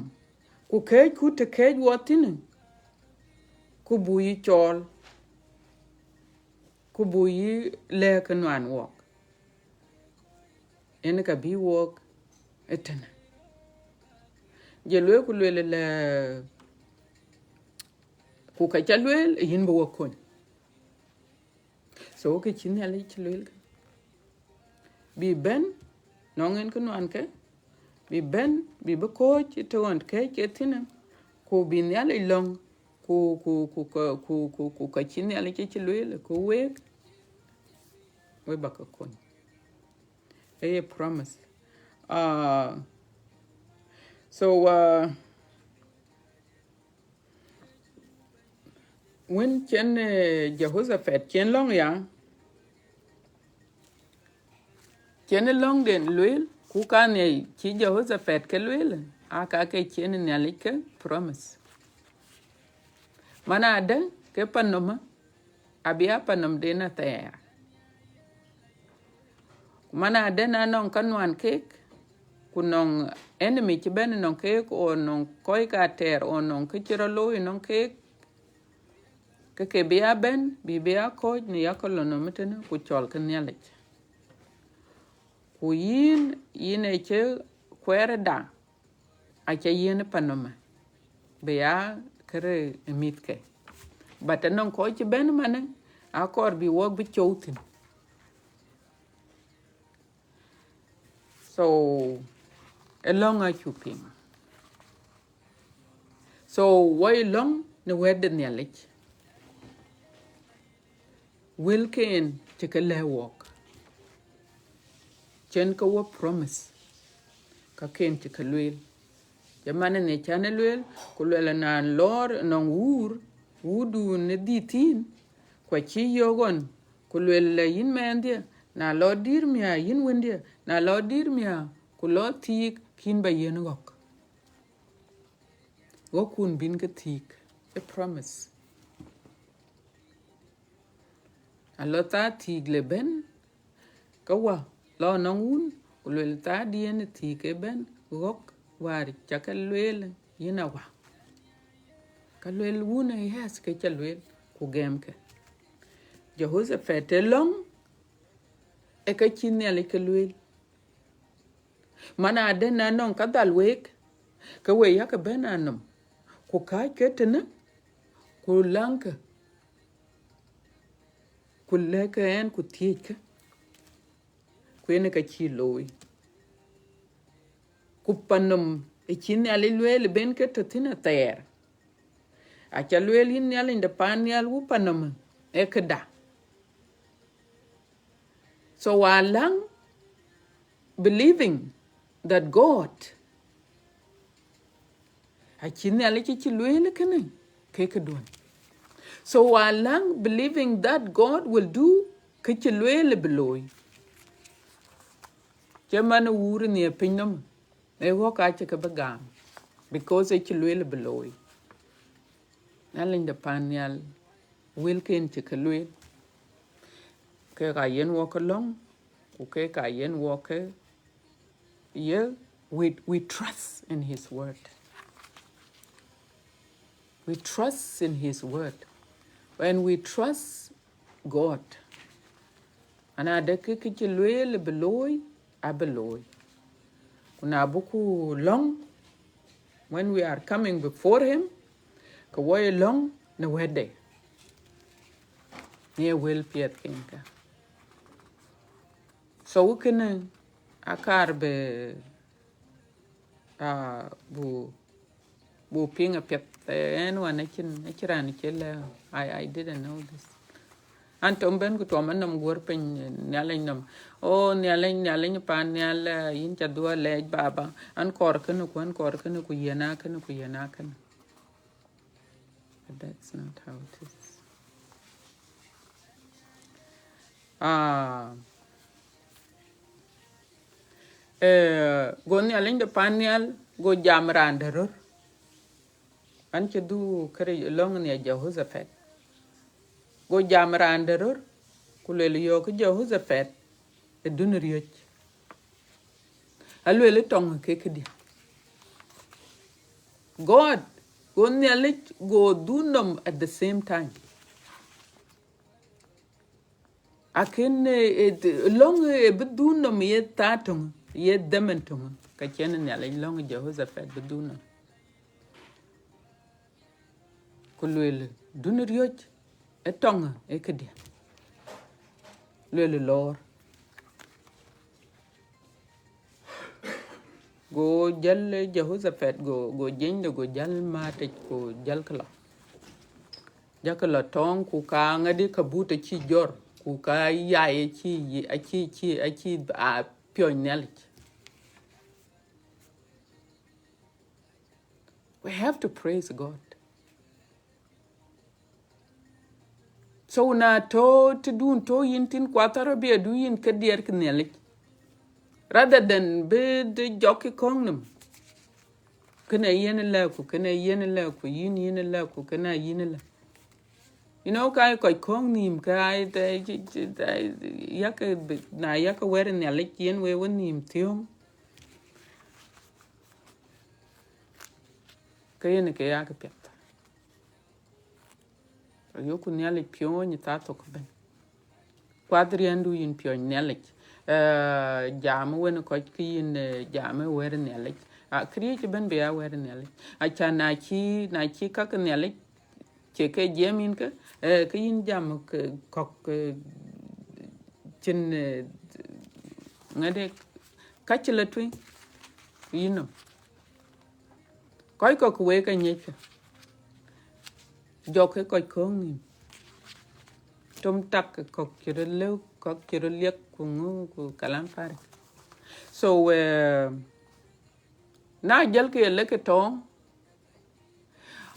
ku këcku të këc wɔ thïn, ku buk yï cɔɔl, ku buk yï lɛ̈k kë nuan wɔk. Yen ka bï wɔk ëtënë. Jɔl lueel ku lueel ëlä, ku ka cä lueel, yïn bï wɔ kony. So kë cï Nhialic cï lueel kë, bï bɛ̈n nɔŋ en kë nuan kë, bï bɛ̈n, bï bï kɔ̈ɔ̈c të ɣɔn kë cï thïn, ku bï Nhialic lɔ̈ŋ, ku, ku, ku, ku, ku, ku, ku ka cï Nhialic cï lueel, ku week, we bä ke kony. Ee ye promise. Uh, so, uh, wën cïn, eh, Jehoshaphat cïn lɔ̈ŋ ya, cïn lɔ̈ŋden lueel, ku ka nhiɛc cï Jehoshaphat ke lueel, aa ka ke cïn Nhialic ke promise. Man adë ke pan nɔm, abï ya pan nɔm den athɛɛr. Ku man adë na nɔŋ ka nuan keek, ku nɔŋ enemy cï bɛ̈n nɔŋ keek, o nɔŋ kɔc ka tɛɛr, o nɔŋ kë cï rɔt looi nɔŋ keek, ke ke bï ya bɛ̈n, bï bï ya kɔ̈ɔ̈c në yakë lɔ nɔm ëtënë, ku cɔl ke Nhialic. Ku yïn, yïn ë cï kuɛɛrda, acä yiën ë pan nɔm, bï ya kërë ë mïthke. But anɔŋ kɔc cï bɛ̈n manë, akɔɔr bï wɔk bï cɔu thïn. So, ë lɔ̈ŋ acuk piŋ. So, wɔ ë lɔ̈ŋ në wɛ̈t de Nhialic. Wëlken cï ke lɛ̈k wɔk. Cïn ke wɔ promise, ka ken cï ke lueel. Cï man ë cän ë lueel, ku lueel na lɔɔr nɔŋ wuur, wuurdun ë dhïth thïn, ku acï yök ɣɔn, ku lueel la yïn mɛnhdië, na lɔ dïïr miäk yïn wëndië, na lɔ dïïr miäk, ku lɔ thiik kïn bä yiën ɣɔ̈k. Ɣɔ̈kkun bïn ke thiik, ë promise. Alɔ thaa thiik le bɛ̈n, ke wä lɔ nɔŋ wun, ku lueel thaa diën ë thiik ë bɛ̈n, ɣɔ̈k wäär cä ke lueel yïn awä. Ka lueel wun ë yes ke cä lueel, ku gɛmkë. Jehoshaphat ë lɔ̈ŋ, ë ka cï Nhialic ke lueel. Man adë na nɔŋ ka dhal week, ke we yakë bɛ̈n anɔm, ku kääckë tënë, ku läŋkë, ku lɛ̈kkë ɛn, ku thiëckë, ku yen ë ka cï looi. Ku pan nɔm ë cï Nhialic lueel ë ben ke tɔ̈ thïn athɛɛr. Acä lueel yïn Nhialic de paan nhial, wun pan nɔm ë këda. So aläŋ believing that God, acï Nhialic cï lueel kënë, ke këduɔ̈n. So aläŋ believing that God will do kë cï lueel bï looi. Cï man wuur nhiëër piny nɔm, ë ɣɔ̈k acï ke bï gam, because ë cï lueel bï looi. Nhialic de paan nhial, wëlken cï ke lueel, kek aa yen wɔ ke lɔ̈ŋ, ku kek aa yen wɔ ke ye, we, we trust in his word. We trust in his word. When we trust God, an adë kë kë cï lueel bï looi, abï looi. Ku na buku lɔ̈ŋ, when we are coming before him, ke wɔ ye lɔ̈ŋ në wɛ̈tde, në ye wël piɛth kenkä. So kënë akaar bï, ah, bu, bu piŋ apiɛth. Eh, ɛn wan acïn, acïn raan cï lɛ̈k, I, I didn't know this. An tɔ̈ bɛ̈n ku tuɔm anɔm guɔ̈r piny Nhialic nɔm. O Nhialic, Nhialic paan nhial, eh, yïn ca dhuɔ̈k lɛɛc baba. An kɔɔr kënë ku, an kɔɔr kënë ku, yɛn a kënë ku, yɛn a kënë. But that's not how it is. Ah. Eh, go Nhialic de paan nhial, Go jam raan de röör. An cï dhuk këric lɔ̈ŋ nhial Jehothaphat. Go jam raan de röör, ku lueel yöök Jehothaphat ë dun riɔ̈c. Alueel tɔŋ ke këdiɛ̈. God, go Nhialic, go dhuk nɔm at the same time. Akën, eh, eh, lɔ̈ŋ, eh, bï dhuk nɔm ye thaa töŋ, ye dhaman töŋ, ka cïn Nhialic lɔ̈ŋ Jehothaphat bï dhuk nɔm. Ku lueel, dun riɔ̈c, ë tɔŋ, ë këdiɛ̈. Lueel lɔɔr. Go jäl, eh, Jehothaphat, go, go jiënyde, go jäl matic, go jäl kë lɔ. Jakë lɔ tɔŋ, ku ka ŋadï ka but acï jɔr, ku ka yai acï, acï, acï, acï, a piɔ̈ny Nhialic. We have to praise God. So na tɔ̈ tëdun tɔ̈ yïn thïn, kuath arabia du yïn ke diɛɛr kë Nhialic. Rather than bï de jɔk kï kɔ̈ŋ nïm. Kënë yen lɛ̈k ku, kënë yen lɛ̈k ku, yïn, yïn lɛ̈k ku, kënë yïn lɛ̈k. You know, ka kɔc kɔ̈ŋ nïïm, ka ai, ai, ai, ai, yakë bï, na yakë wɛ̈t Nhialic yen we we nïïm thiöŋ. Ke yen ke yakë piɛth. Ayökku Nhialic piɔ̈ny ë thaa thok ëbɛ̈n. Kuath riɛndu yïn piɔ̈ny Nhialic. Eh, jam wën kɔc kë yïn, eh, jam ë wɛ̈t Nhialic. Ah, këriëëc ëbɛ̈n bï ya wɛ̈t Nhialic. Aca na cï, na cï kakë Nhialic, cie ke jiɛɛm yïn ke, eh, ke yïn jam ke kɔ̈k, eh, cïn, eh, ŋadë, ka cï lɔ tueŋ, yïn nɔm. Kɔc kɔ̈k wek aŋiɛckë. Jɔk ke kɔc kɔ̈ŋ nïïm. Tom tak kɔ̈k cï röt lëu, kɔ̈k cï röt liɛk, ku ŋö, ku kalam farik. So, eh, na jël ke lek tɔŋ,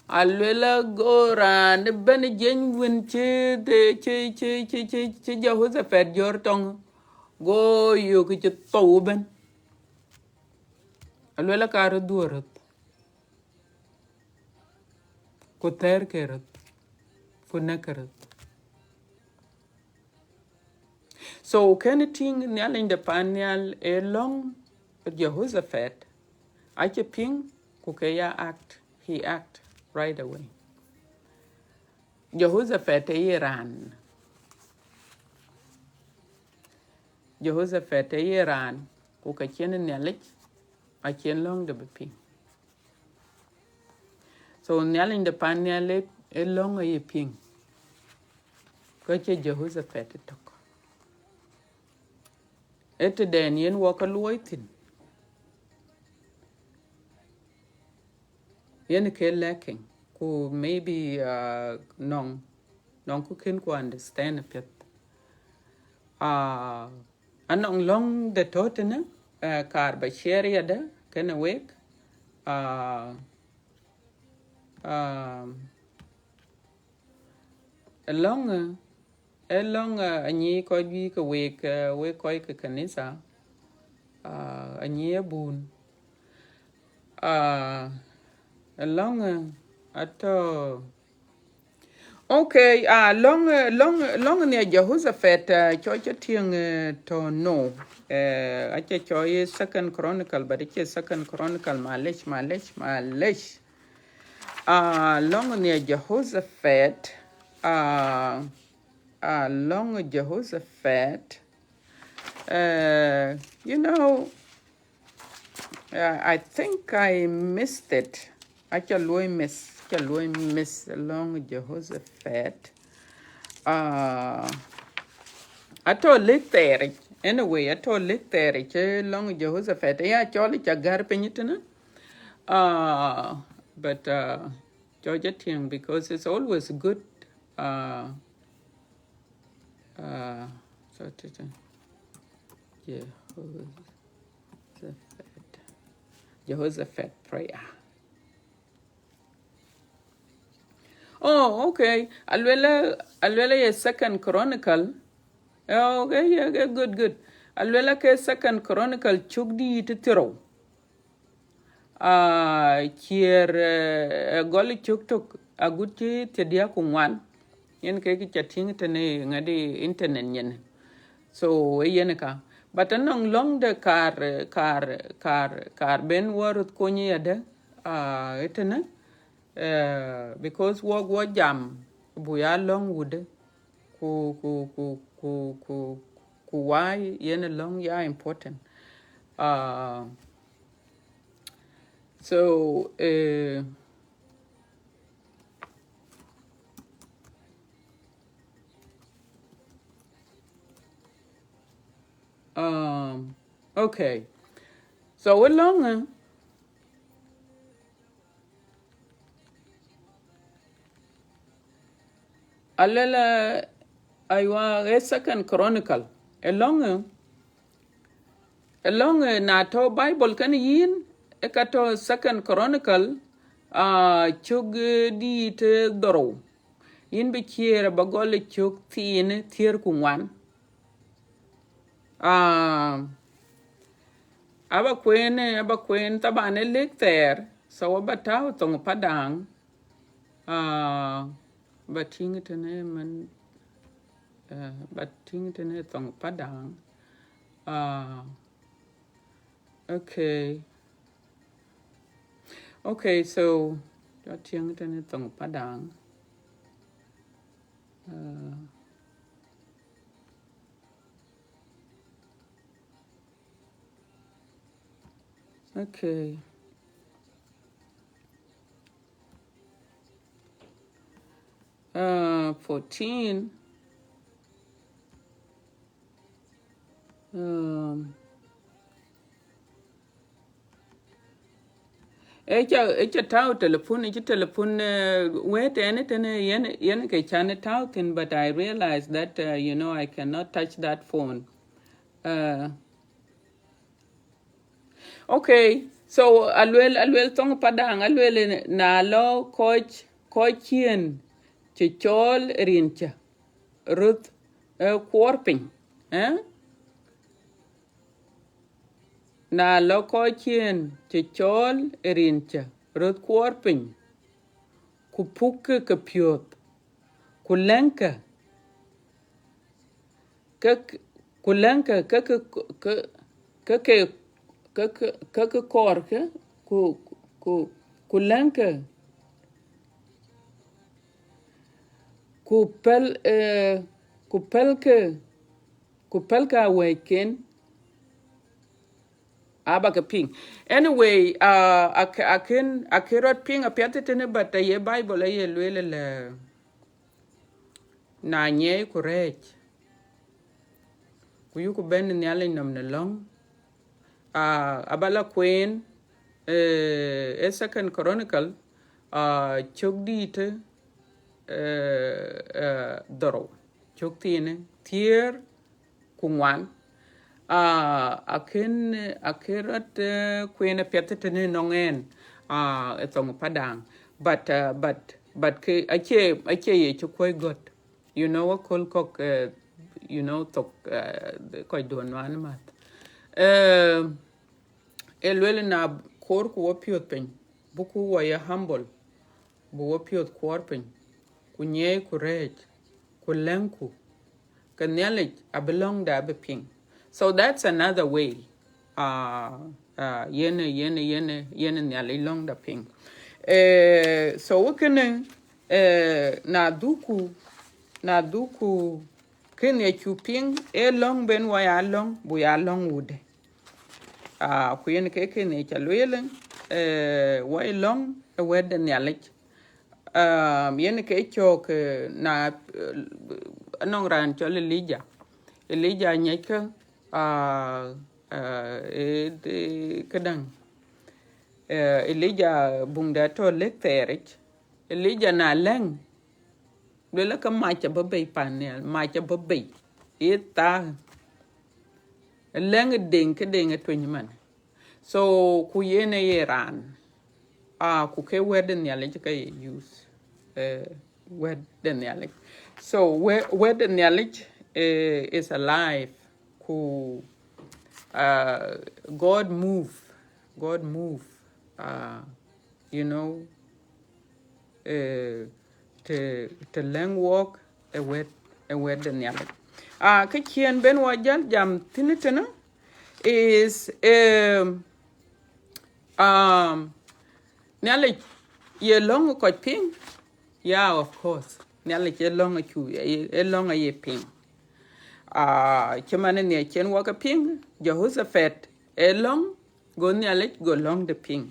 alueel go raan ëbɛ̈n jiëny wën cï, cï, cï Jehothaphat jɔr tɔŋ, go yök cï thou ëbɛ̈n. Alueel ka röt dhuɔ̈r röt, ku thɛɛr ke röt, ku nɛ̈k ke röt. So kënë tïŋ Nhialic de pan nhial ë lɔ̈ŋ Jehothaphat, acï piŋ, ku ke ya act, he act right away. Jehothaphat ë ye raan. Jehothaphat ë ye raan, ku ka cïn Nhialic, acïn lɔ̈ŋde bï piŋ. So Nhialic de pan nhial ë, ë lɔ̈ŋ aye piŋ. Ka cie Jehothaphat ë tök. Ë tëden yen wɔ ke luɔi thïn. Yen ke lacking. Ku maybe, uh, nɔŋ, nɔŋ ku kën ku understand apiɛth. Uh, anɔŋ lɔ̈ŋ de tɔ̈ tënë, uh, kaar ba share yadë kënë wek. Uh, um, Ë lɔ̈ŋ, ë lɔ̈ŋ, eh, anyi kɔc juëc ke wek, eh, wek kɔc ke kanitha, ah, anyi abun. Ah, ë lɔ̈ŋ, eh, atɔ̈. Okay, ah, lɔ̈ŋ, eh, lɔ̈ŋ, lɔ̈ŋ nhial Jehothaphat, eh, cɔk ca tïŋ, eh, tɔ̈ no. Eh, aca cɔl ye Second Chronicle, but acie Second Chronicle, malec, malec, malec. Ah, lɔ̈ŋ nhial Jehothaphat, ah, ah, lɔ̈ŋ Jehothaphat, eh, you know, uh, I think I missed it. Aca luɔi miss, aca luɔi miss lɔ̈ŋ Jehothaphat. Ah, atɔ̈ lëk thɛɛric. Anyway, atɔ̈ lëk thɛɛric, eh, lɔ̈ŋ Jehothaphat. Ya cɔl ca gär piny tënë. Ah, but, uh, cɔk ca tïŋ, because it's always good, uh, uh, so tëtë. Jehoshaphat. Jehoshaphat prayer. Oh, okay. Aluel, aluel ye Second Chronicle. Eh, okay, yeah, okay, good, good. Aluel ke Second Chronicle cök dït thiërou. Ah, ciɛɛr, eh, gɔl cök tök agut cï thiërdiäk ku ŋuan. Yen ke kë ca tïŋ tënë ŋadi internet nyin. So, ë yen ka. But anɔŋ lɔ̈ŋ de kaar, kaar, kaar, kaar ben wɔ röth kony yadë, ah, ëtënë, eh, because wɔ, wɔ jam, bu ya lɔ̈ŋ wudë. Ku, ku, ku, ku, ku, ku why yen lɔ̈ŋ ya important. Ah, so, eh, um, okay. So, ë lɔ̈ŋ, eh, aluel, eh, aywa, ë Second Chronicle. Ë lɔ̈ŋ, eh, ë lɔ̈ŋ, eh, na tɔ̈ Bible kënë yïn, ë ka tɔ̈ Second Chronicle, ah, cök, eh, dïït, eh, dhorou. Yïn bï ciëër aba gɔl ë cök thiin thiëër ku ŋuan. Ah, aba kueen, eh, aba kueen, thaban ë lëk thɛɛr, so aba tääu thoŋ Padaŋ. Ah, ba tïŋ tënë man, eh, ba tïŋ tënë thoŋ Padaŋ. Ah, okay. Okay, so, ba tïŋ tënë thoŋ Padaŋ. Ah, okay. Uh, fourteen. Um, ë ca, ë ca tääu telephone, ë cï telephone, eh, wɛ̈ɛ̈t ɛn ë tënë yen, yen ke can ë tääu thïn, but I realize that, uh, you know, I cannot touch that phone. Uh, okay, so aluel, aluel thoŋ Padaŋ, aluel na lɔ kɔc, kɔc ciëën cï cɔɔl ë rin cä röth, eh, kuɔɔr piny, eh? Na lɔ kɔc ciëën cï cɔɔl ë rin cä röth kuɔɔr piny, ku pukkë ke piɔ̈ɔ̈th, ku lɛ̈ŋkë, ke, ku lɛ̈ŋkë ke, ke, ke, ke, ke, ke, ke, ke kɔɔrkë, ku, ku, ku lɛ̈ŋkë, ku pɛl, eh, ku pɛlkë, ku pɛlkë awɛ̈cken, aba ke piŋ. Anyway, uh, ak-, akën, akën rɔt piŋ apiɛth tënë, but aye Bible aye lueel lɛ, na nyiɛɛi ku rɛɛc, ku yuku bɛ̈n Nhialic nɔm në lɔ̈ŋ, ah, aba la kueen, eh, ë Second Chronicle, ah, cök dïïtë, eh, eh, dhorou, cök thiinë thiëër ku ŋuan. Ah, akën, akën rɔt, eh, kueen apiɛth tënë nɔŋ ɛn, ah, ë thoŋ Padaŋ. But, uh, but, but ke, acie, acie ye cï kuɔ̈c gɔ̈t. You know, aköl kɔ̈k, eh, you know, thok, eh, kɔc duɔ̈n nuan math. Eh, ë lueel na koorku wɔ piɔ̈ɔ̈th piny, buku wɔ ye humble, bu wɔ piɔ̈ɔ̈th kuɔɔr piny, ku nyiɛɛi ku rɛɛc, ku lɛ̈ŋku, ke Nhialic abï lɔ̈ŋda abï piŋ. So that's another way. Ah, ah, yen, yen, yen, yen Nhialic lɔ̈ŋda piŋ. Eh, so wekënë, eh, na dhuku, na dhuku, kën ye cu piŋ, ee lɔ̈ŋ ben wɔ ya lɔ̈ŋ, bu ya lɔ̈ŋ wudë. Ah, ku yen ke kën ye ca lueel, eh, wɔ ye lɔ̈ŋ ë wɛ̈t de Nhialic. Ah, yen ke cɔɔk, eh, na, eh, anɔŋ raan cɔl Elija. Elija nyiɛckë, ah, ah, eh, eh, këdäŋ. Eh, Elija buŋda tɔ̈ lëk thɛɛric. Elija na lɛ̈ŋ, luelë ke mac abï bei pan nhial, mac abï bei. Ë thaa, lɛ̈ŋ ë deŋ ke deŋ ë tueny man. So, ku yen ë ye raan, ah, ku ke wɛ̈t de Nhialic ke ye use, eh, wɛ̈t de Nhialic. So, wɛ-, wɛ̈t de Nhialic, eh, is alive, ku, ah, God move, God move, uh, you know, uh, të, të lëŋ wɔk ë wɛ̈t, ë wɛ̈t de Nhialic. Uh, kë ciɛn ben wɔ jäl jam thïn tënë is, um, um, Nhialic ye lɔ̈ŋ kɔc piŋ? Yeah, of course. Nhialic ye lɔ̈ŋ acu, ye, ye lɔ̈ŋ aye piŋ. Ah, cï man ë nhiɛc cïn wɔ ke piŋ, Jehoshaphat ë lɔ̈ŋ, go Nhialic go lɔ̈ŋde piŋ.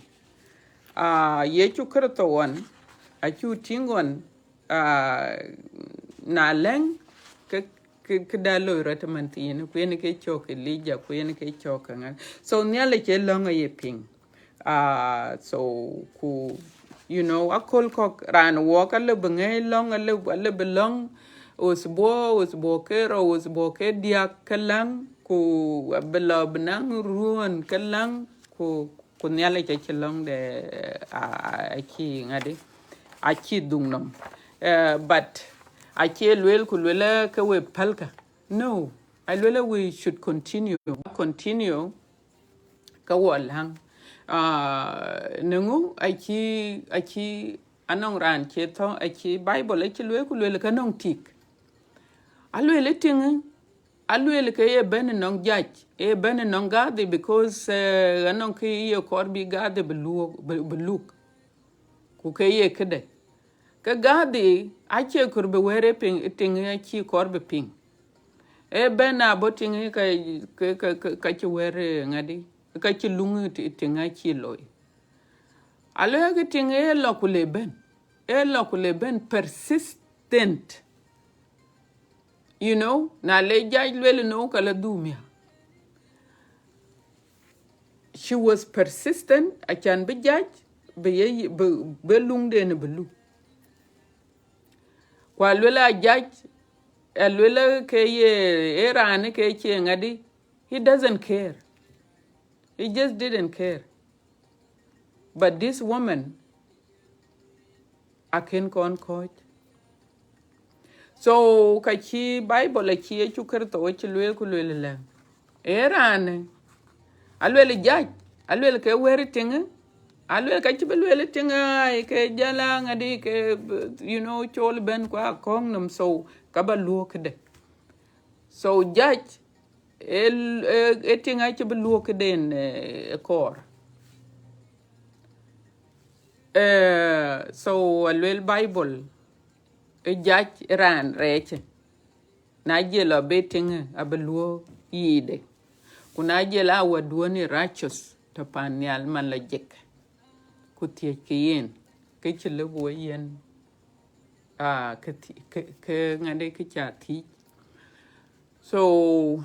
Ah, Yecu Kërtho ɣɔn, acu tïŋ ɣɔn, ah, na lɛ̈ŋ, ke, ke, ke da loi rɔt ëmën thiin, ku yen ke cɔk Elija, ku yen ke cɔk ŋa. So Nhialic ë lɔ̈ŋ aye piŋ. Ah, so, ku, you know, aköl kɔ̈k raan wɔk alëu bï ŋɛi lɔ̈ŋ, alëu, alëu bï lɔ̈ŋ, usbuɔ, usbuɔ ke rou, usbuɔ ke diäk ke läŋ, ku abï lɔ bï naŋ ruɔ̈ɔ̈n ke läŋ, ku, ku Nhialic acï lɔ̈ŋde, ah, acï ŋadï, acï dhuŋ nɔm. Eh, but acie lueel ku lueel ke we pälkë. No, alueel we should continue, continue, ke wɔ läŋ. Ah, në ŋö acï, acï anɔŋ raan cie thɔ̈, acï Bible acï lueel ku lueel ke nɔŋ tik. Alueel ë tiŋ, alueel ke ye bɛ̈n nɔŋ judge, ye bɛ̈n nɔŋ gadhi, because, eh, anɔŋ kë ye kɔɔr bï gadhi bï luɔ̈k, bï, bï luk. Ku ke ye këde. Ke gadhi acie kɔɔr bï wɛ̈ɛ̈r ë piŋ, tiŋ acï kɔɔr bï piŋ. Ë bɛ̈n abɔ̈ tiŋ ka, ka, ka, ka, ka cï wɛ̈ɛ̈r, eh, ŋadï, ka cï luŋ ti-, tiŋ acï looi. Alɔ ke tiŋ ë lɔ ku le bɛ̈n. Ë lɔ ku le bɛ̈n persistent. You know, na le judge lueel no, ka la dhumia. She was persistent, acän bï judge, bï ye, bï, bï luŋden bï luk. Ku alueel a judge, alueel ke ye, ë raan ke cie ŋadï, he doesn't care. He just didn't care. But this woman, akën kɔn kɔ̈ɔ̈c. So, ka cï Bible acï Yecu Kërtho acï lueel ku lueel lɛ, ë raanë, alueel judge, alueel ke wɛ̈ɛ̈r tiŋë, alueel ka cï bï lueel tiŋë, ai, ke jala ŋadï ke, you know, col bɛ̈n ku akɔ̈ŋ nɔm, so, ka ba luɔ̈k këde. So, judge, ë, ë, ë tiŋ acï bï luɔ̈k këden, eh, ë kɔɔr. Eh, so, alueel Bible, ë judge raan rɛɛcë. Na jël abï tiŋë, abï luɔ̈k yiide. Ku na jël a wäduɔ̈n ë righteous, të pan nhial man lɔ jek. Ku thiëckë yen, kë cï lëu bï we yen, ah, kë thi-, kë, kë ŋadï kë ca thiëc. So,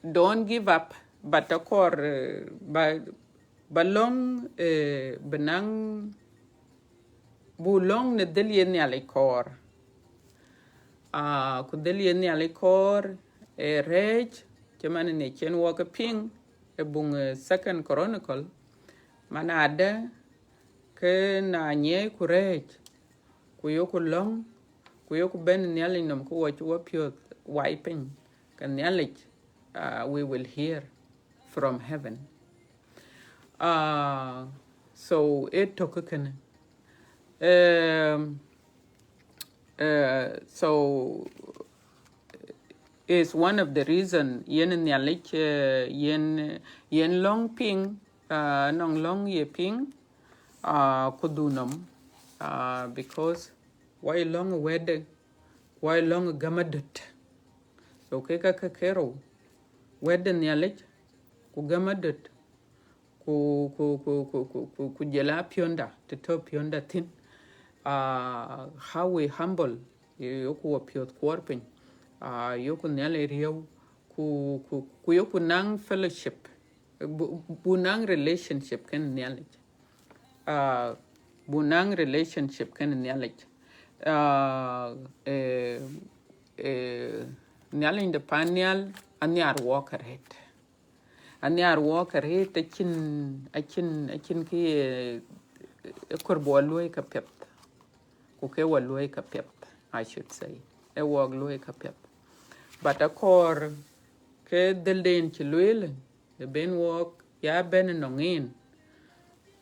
don't give up, but akɔɔr, eh, ba, ba lɔ̈ŋ, eh, bï naŋ, bu lɔ̈ŋ në dhël ye Nhialic kɔɔr. Ah, ku dhël ye Nhialic kɔɔr, eh, rɛ̈ɛ̈c, cï man në cïn wɔ ke piŋ, ë buŋ, eh, Second Chronicle, man adë, ke na nyiɛɛi ku rɛ̈ɛ̈c, ku yoku lɔ̈ŋ, ku yoku bɛ̈n Nhialic nɔm, ku wɔ cï wɔ piɔ̈ɔ̈th wai piny, ke Nhialic, uh, we will hear from heaven. Uh, so, ë tök kënë. Um, uh, so, is one of the reason yen Nhialic, uh, yen, yen lɔ̈ŋ piŋ, uh, nɔŋ lɔ̈ŋ ye piŋ, uh, ku dhuk nɔm, uh, because wai lɔ̈ŋ wɛ̈tde, wai lɔ̈ŋ gäm adöt. So ke ka ke kerou, wɛ̈tde Nhialic, ku gäm adöt, ku, ku, ku jël a piɔ̈nda, të tɔ̈ piɔ̈nda thïn. Uh, how we humble, yoku wɔ piɔ̈ɔ̈th kuɔɔr piny, uh, yoku Nhialic riëëu, ku, ku, ku yoku naŋ fellowship, bu, bu naŋ relationship kenë Nhialic. Uh, bu naŋ relationship kenë Nhialic. Uh, eh, eh, Nhialic de pan nhial, anhiar wɔk arëët. Anhiar wɔk arëët, acïn, acïn, acïn kë ye, eh, kɔɔr bï wɔ luɔ̈i ka piɛth. Ku ke wɔ luɔ̈i ka piɛth, I should say. Ë wɔk luɔ̈i ka piɛth. But akɔɔr ke dhëlden cï lueel, ë ben wɔk ya bɛ̈n nɔŋ yen.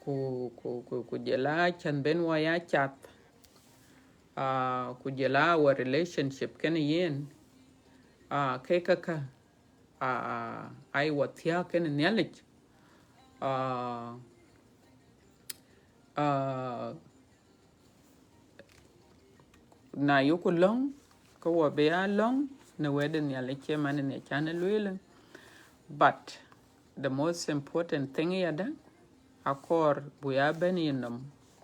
ku, ku, ku, ku jɔl a can ben wɔ ya cath, uh, ku jɔl a our relationship kenë yen, uh, ke käkä, uh, ai wɔ thiääk kenë Nhialic. Uh, uh, na yökku lɔ̈ŋ, ke wɔ bï ya lɔ̈ŋ në wɛ̈t de Nhialic, cï man ë can ë lueel. But the most important thing yadë, akɔɔr buk ya bɛ̈n yïnɔm,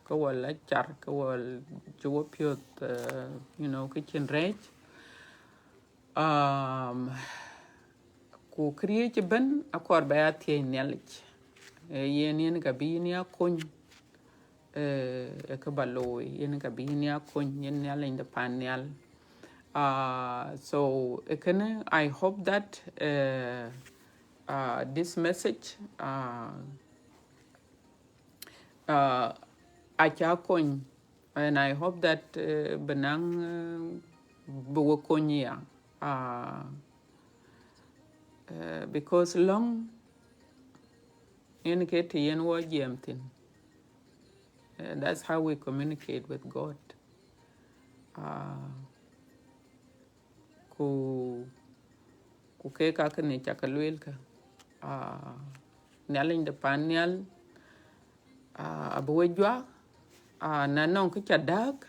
ke wɔ la car, ke wɔ cï wɔ piɔ̈ɔ̈th, uh, you know, ke cïn rɛɛc. Um, ku këriëëc ëbën akɔɔr ba ya thiëëc Nhialic. Eh, yen, yen ka bï yïn ya kony, eh, ë kë ba looi, yen ka bï yïn ya kony, yen Nhialic de pan nhial. Uh, so, eh, kënë, I hope that, eh, uh, this message, uh, uh, aca kony, and I hope that, uh, bï naŋ, uh, bï we kony ya. Uh, uh, because lɔ̈ŋ yen ke të yen wɔ jiɛɛm thïn. Uh, that's how we communicate with God. Uh, ku, ku kek aa kënë ca ke lueel kä. Ah, Nhialic de pan nhial, ah, abï we juak, ah, na nɔŋ kë ca dääk,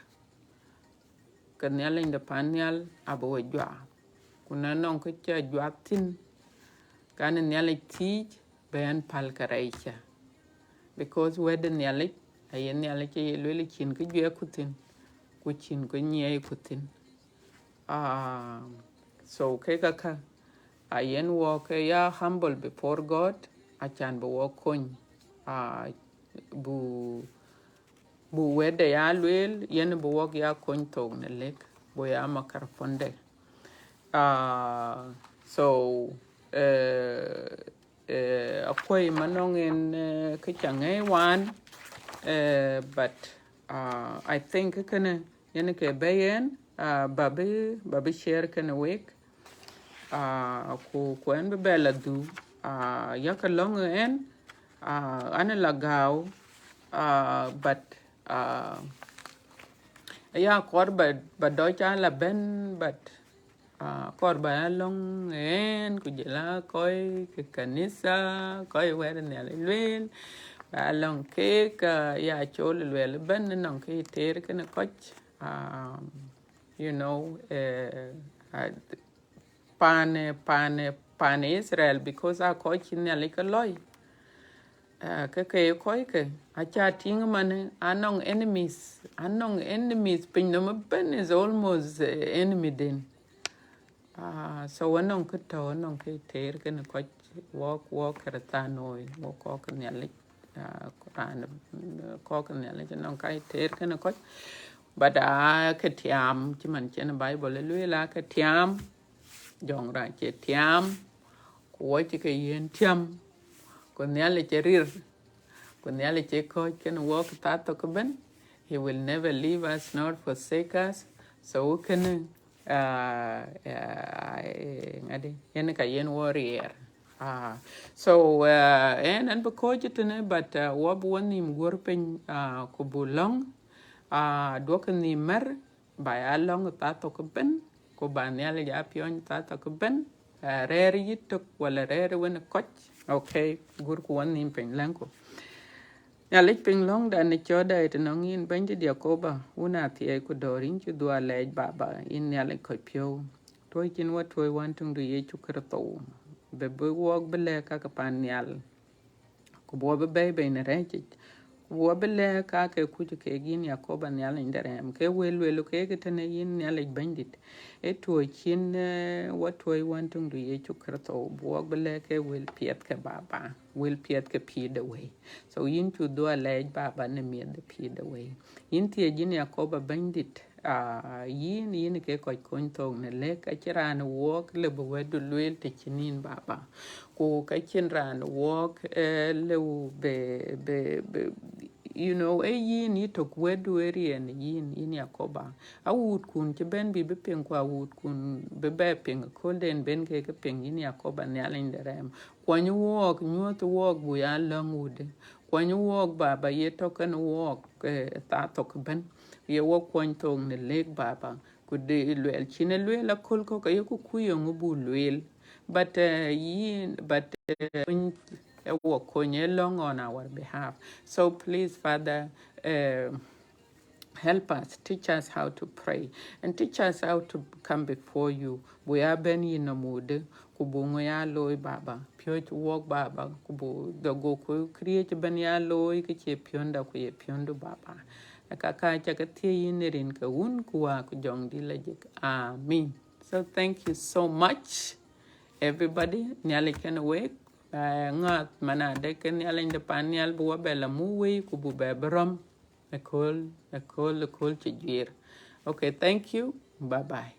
ke Nhialic de pan nhial abï we juak. Ku na nɔŋ kë ca juak thïn, ka në Nhialic thiëëc, bï ɣɛn päl kärɛc cä. Because wɛ̈t de Nhialic, aye Nhialic aye lueel cïn kë juɛɛkku thïn, ku cïn kë nyiɛɛiku thïn. Ah, so kek käkä, ayen wɔ ke ya humble before God, acan bï wɔ kony, ah, bu, bu wɛ̈tde ya lueel, yen bï wɔk ya kony thok në lëk, bu ya microphone de. Ah, so, eh, eh, akuɔ̈i manɔŋ en, eh, kë ca ŋɛi waan, eh, but, ah, I think kënë yen ke bɛ̈i en, ah, ba bï, ba bï share kënë wek, ah, ku, ku ɣɛn bï bɛ la dhuk, ah, yakë lɔ̈ŋ ɣɛn, ah, ɣɛn la gääu, ah, but, ah, ya kɔɔr ba, ba dɔc ala bɛ̈n, but, ah, kɔɔr ba ya lɔ̈ŋ ɣɛn, ku jɔl a kɔc ke kanitha, kɔc wɛ̈t Nhialic lueel, ba ya lɔ̈ŋ kek, ah, ya col lueel ëbɛ̈n nɔŋ kë teer kenë kɔc, ah, you know, eh, ah, pan, pan, pan Israel, because aa kɔc cï Nhialic ke lɔc. Ah, ke ke ye kɔckë, aca tïŋ man, anɔŋ enemies, anɔŋ enemies, pinynhom ëbɛ̈n is almost, eh, enemy den. Ah, so anɔŋ kë tɔ̈, anɔŋ kë teer kenë kɔc, wɔk, wɔk Kërëthänooi, wɔk kɔc Nhialic, ah, raan, mm, kɔc Nhialic anɔŋ ka teer kenë kɔc. But, ah, kë tiaam, cï man cïn Bible ë lueel, aa kë tiaam, jɔŋrac cie tiaam, ku wɔ cï ke yiën tiam, ku Nhialic ë rir, ku Nhialic ë kɔ̈ɔ̈c kenë wɔk thaa thok ëbɛ̈n. He will never leave us nor forsake us. So kënë, ah, ah, eh, ŋadï, yen ka yen wɔ riɛɛr. Ah, so, ah, en, en bï kɔ̈ɔ̈c tënë, but, ah, wɔ bï wɔ nhïïm guɔ̈r piny, ah, ku buk lɔ̈ŋ, ah, duɔ̈kkë nhïïm mär, ba ya lɔ̈ŋ thaa thok ëbɛ̈n, ku ba Nhialic a piɔ̈ny thaa thok ëbɛ̈n, ah, rɛ̈ɛ̈r yï tök wala rɛ̈ɛ̈r wën kɔc, okay, gurku wɔ nhïïm piny, lɛ̈ŋku. Nhialic, piŋ lɔ̈ŋda në cɔ̈ɔ̈tda ë tënɔŋ yïn, Bɛ̈nydït Yakoba, wun athiɛɛi ku dɔ̈ɔ̈r, yïn cï dhuɔ̈k alɛɛc, Baba, yïn Nhialic kɔc piɔ̈u. Tuɔ̈c cïn wɔ tuɔ̈c Wën töŋdu Yecu Kërtho, bï, bï wɔk bï lɛ̈k ka ke pan nhial, ku bï wɔ bï bɛ̈ɛ̈i bei në rɛ̈ɛ̈cic, ku bï wɔ bï lɛ̈k ka ke kuc kek yïn Yakoba Nhialic de rɛ̈ɛ̈m, ke wël lueel kek tënë yïn Nhialic Bɛ̈nydït. Ë tuɔ̈c cïn, eh, wɔ tuɔ̈c Wën töŋdu Yecu Kërtho, bï wɔk bï lɛ̈k ke wël piɛth ke Baba, wël piɛth ke pïïr de wëi. So yïn cï dhuɔ̈k alɛɛc, Baba, në miɛth de pïïr de wëi. Yïn thiëëc yïn Yakoba Bɛ̈nydït, ah, yïn, yïn ke kɔc kony thok në lëk, acïn raan wɔk lëu bï wɛ̈tdu lueel të cïn yïn, Baba. Ku ka cïn raan wɔk, eh, lëu bï, bï, bï, you know, ee yïn yï tök wɛ̈tdu ë riɛn yïn, yïn Yakoba. Awuutkun cï bɛ̈n bï bï piŋ, ku awuutkun bï bɛ piŋ ëköölden, bɛ̈n ke ke piŋ, yïn Yakoba Nhialic de rɛ̈ɛ̈m. Kuɔny wɔɔk, nyuɔ̈th wɔɔk, buk ya lɔ̈ŋ wudë. kuɔny wɔk Baba, ye tɔ̈ kenë wɔk, eh, thaa thok ëbën. Ye wɔ kuɔny thoŋ në lëk Baba. Ku de lueel cïn ë lueel aköl kɔ̈k, ayeku kuc yeŋö buk lueel. But, uh, yïn, but, uh, kuny, ë wɔ kony ë lɔ̈ŋ on our behalf. So please, Father, uh, help us, teach us how to pray, and teach us how to come before you. Buk ya bɛ̈n yï nɔm wudë, ku buk ŋö ya looi Baba, piööc wɔk Baba, ku buk dhɔ̈k ku këriëëc bɛ̈n ya looi, kë cie piɔ̈nda ku ye piɔ̈ndu Baba. Aka ka ca ke thiëëc yïn ë rin ke Wun ku Wät ku Jɔŋdït Lajik. Amen. So thank you so much, everybody. Nhialic kenë wek. Eh, ŋɔ̈th man adë ke Nhialic de pan nhial bï wɔ bɛ la muk wei ku buk bɛ bï rɔm ëköl, ëköl, ëköl cï juiir. Okay, thank you. Bye bye.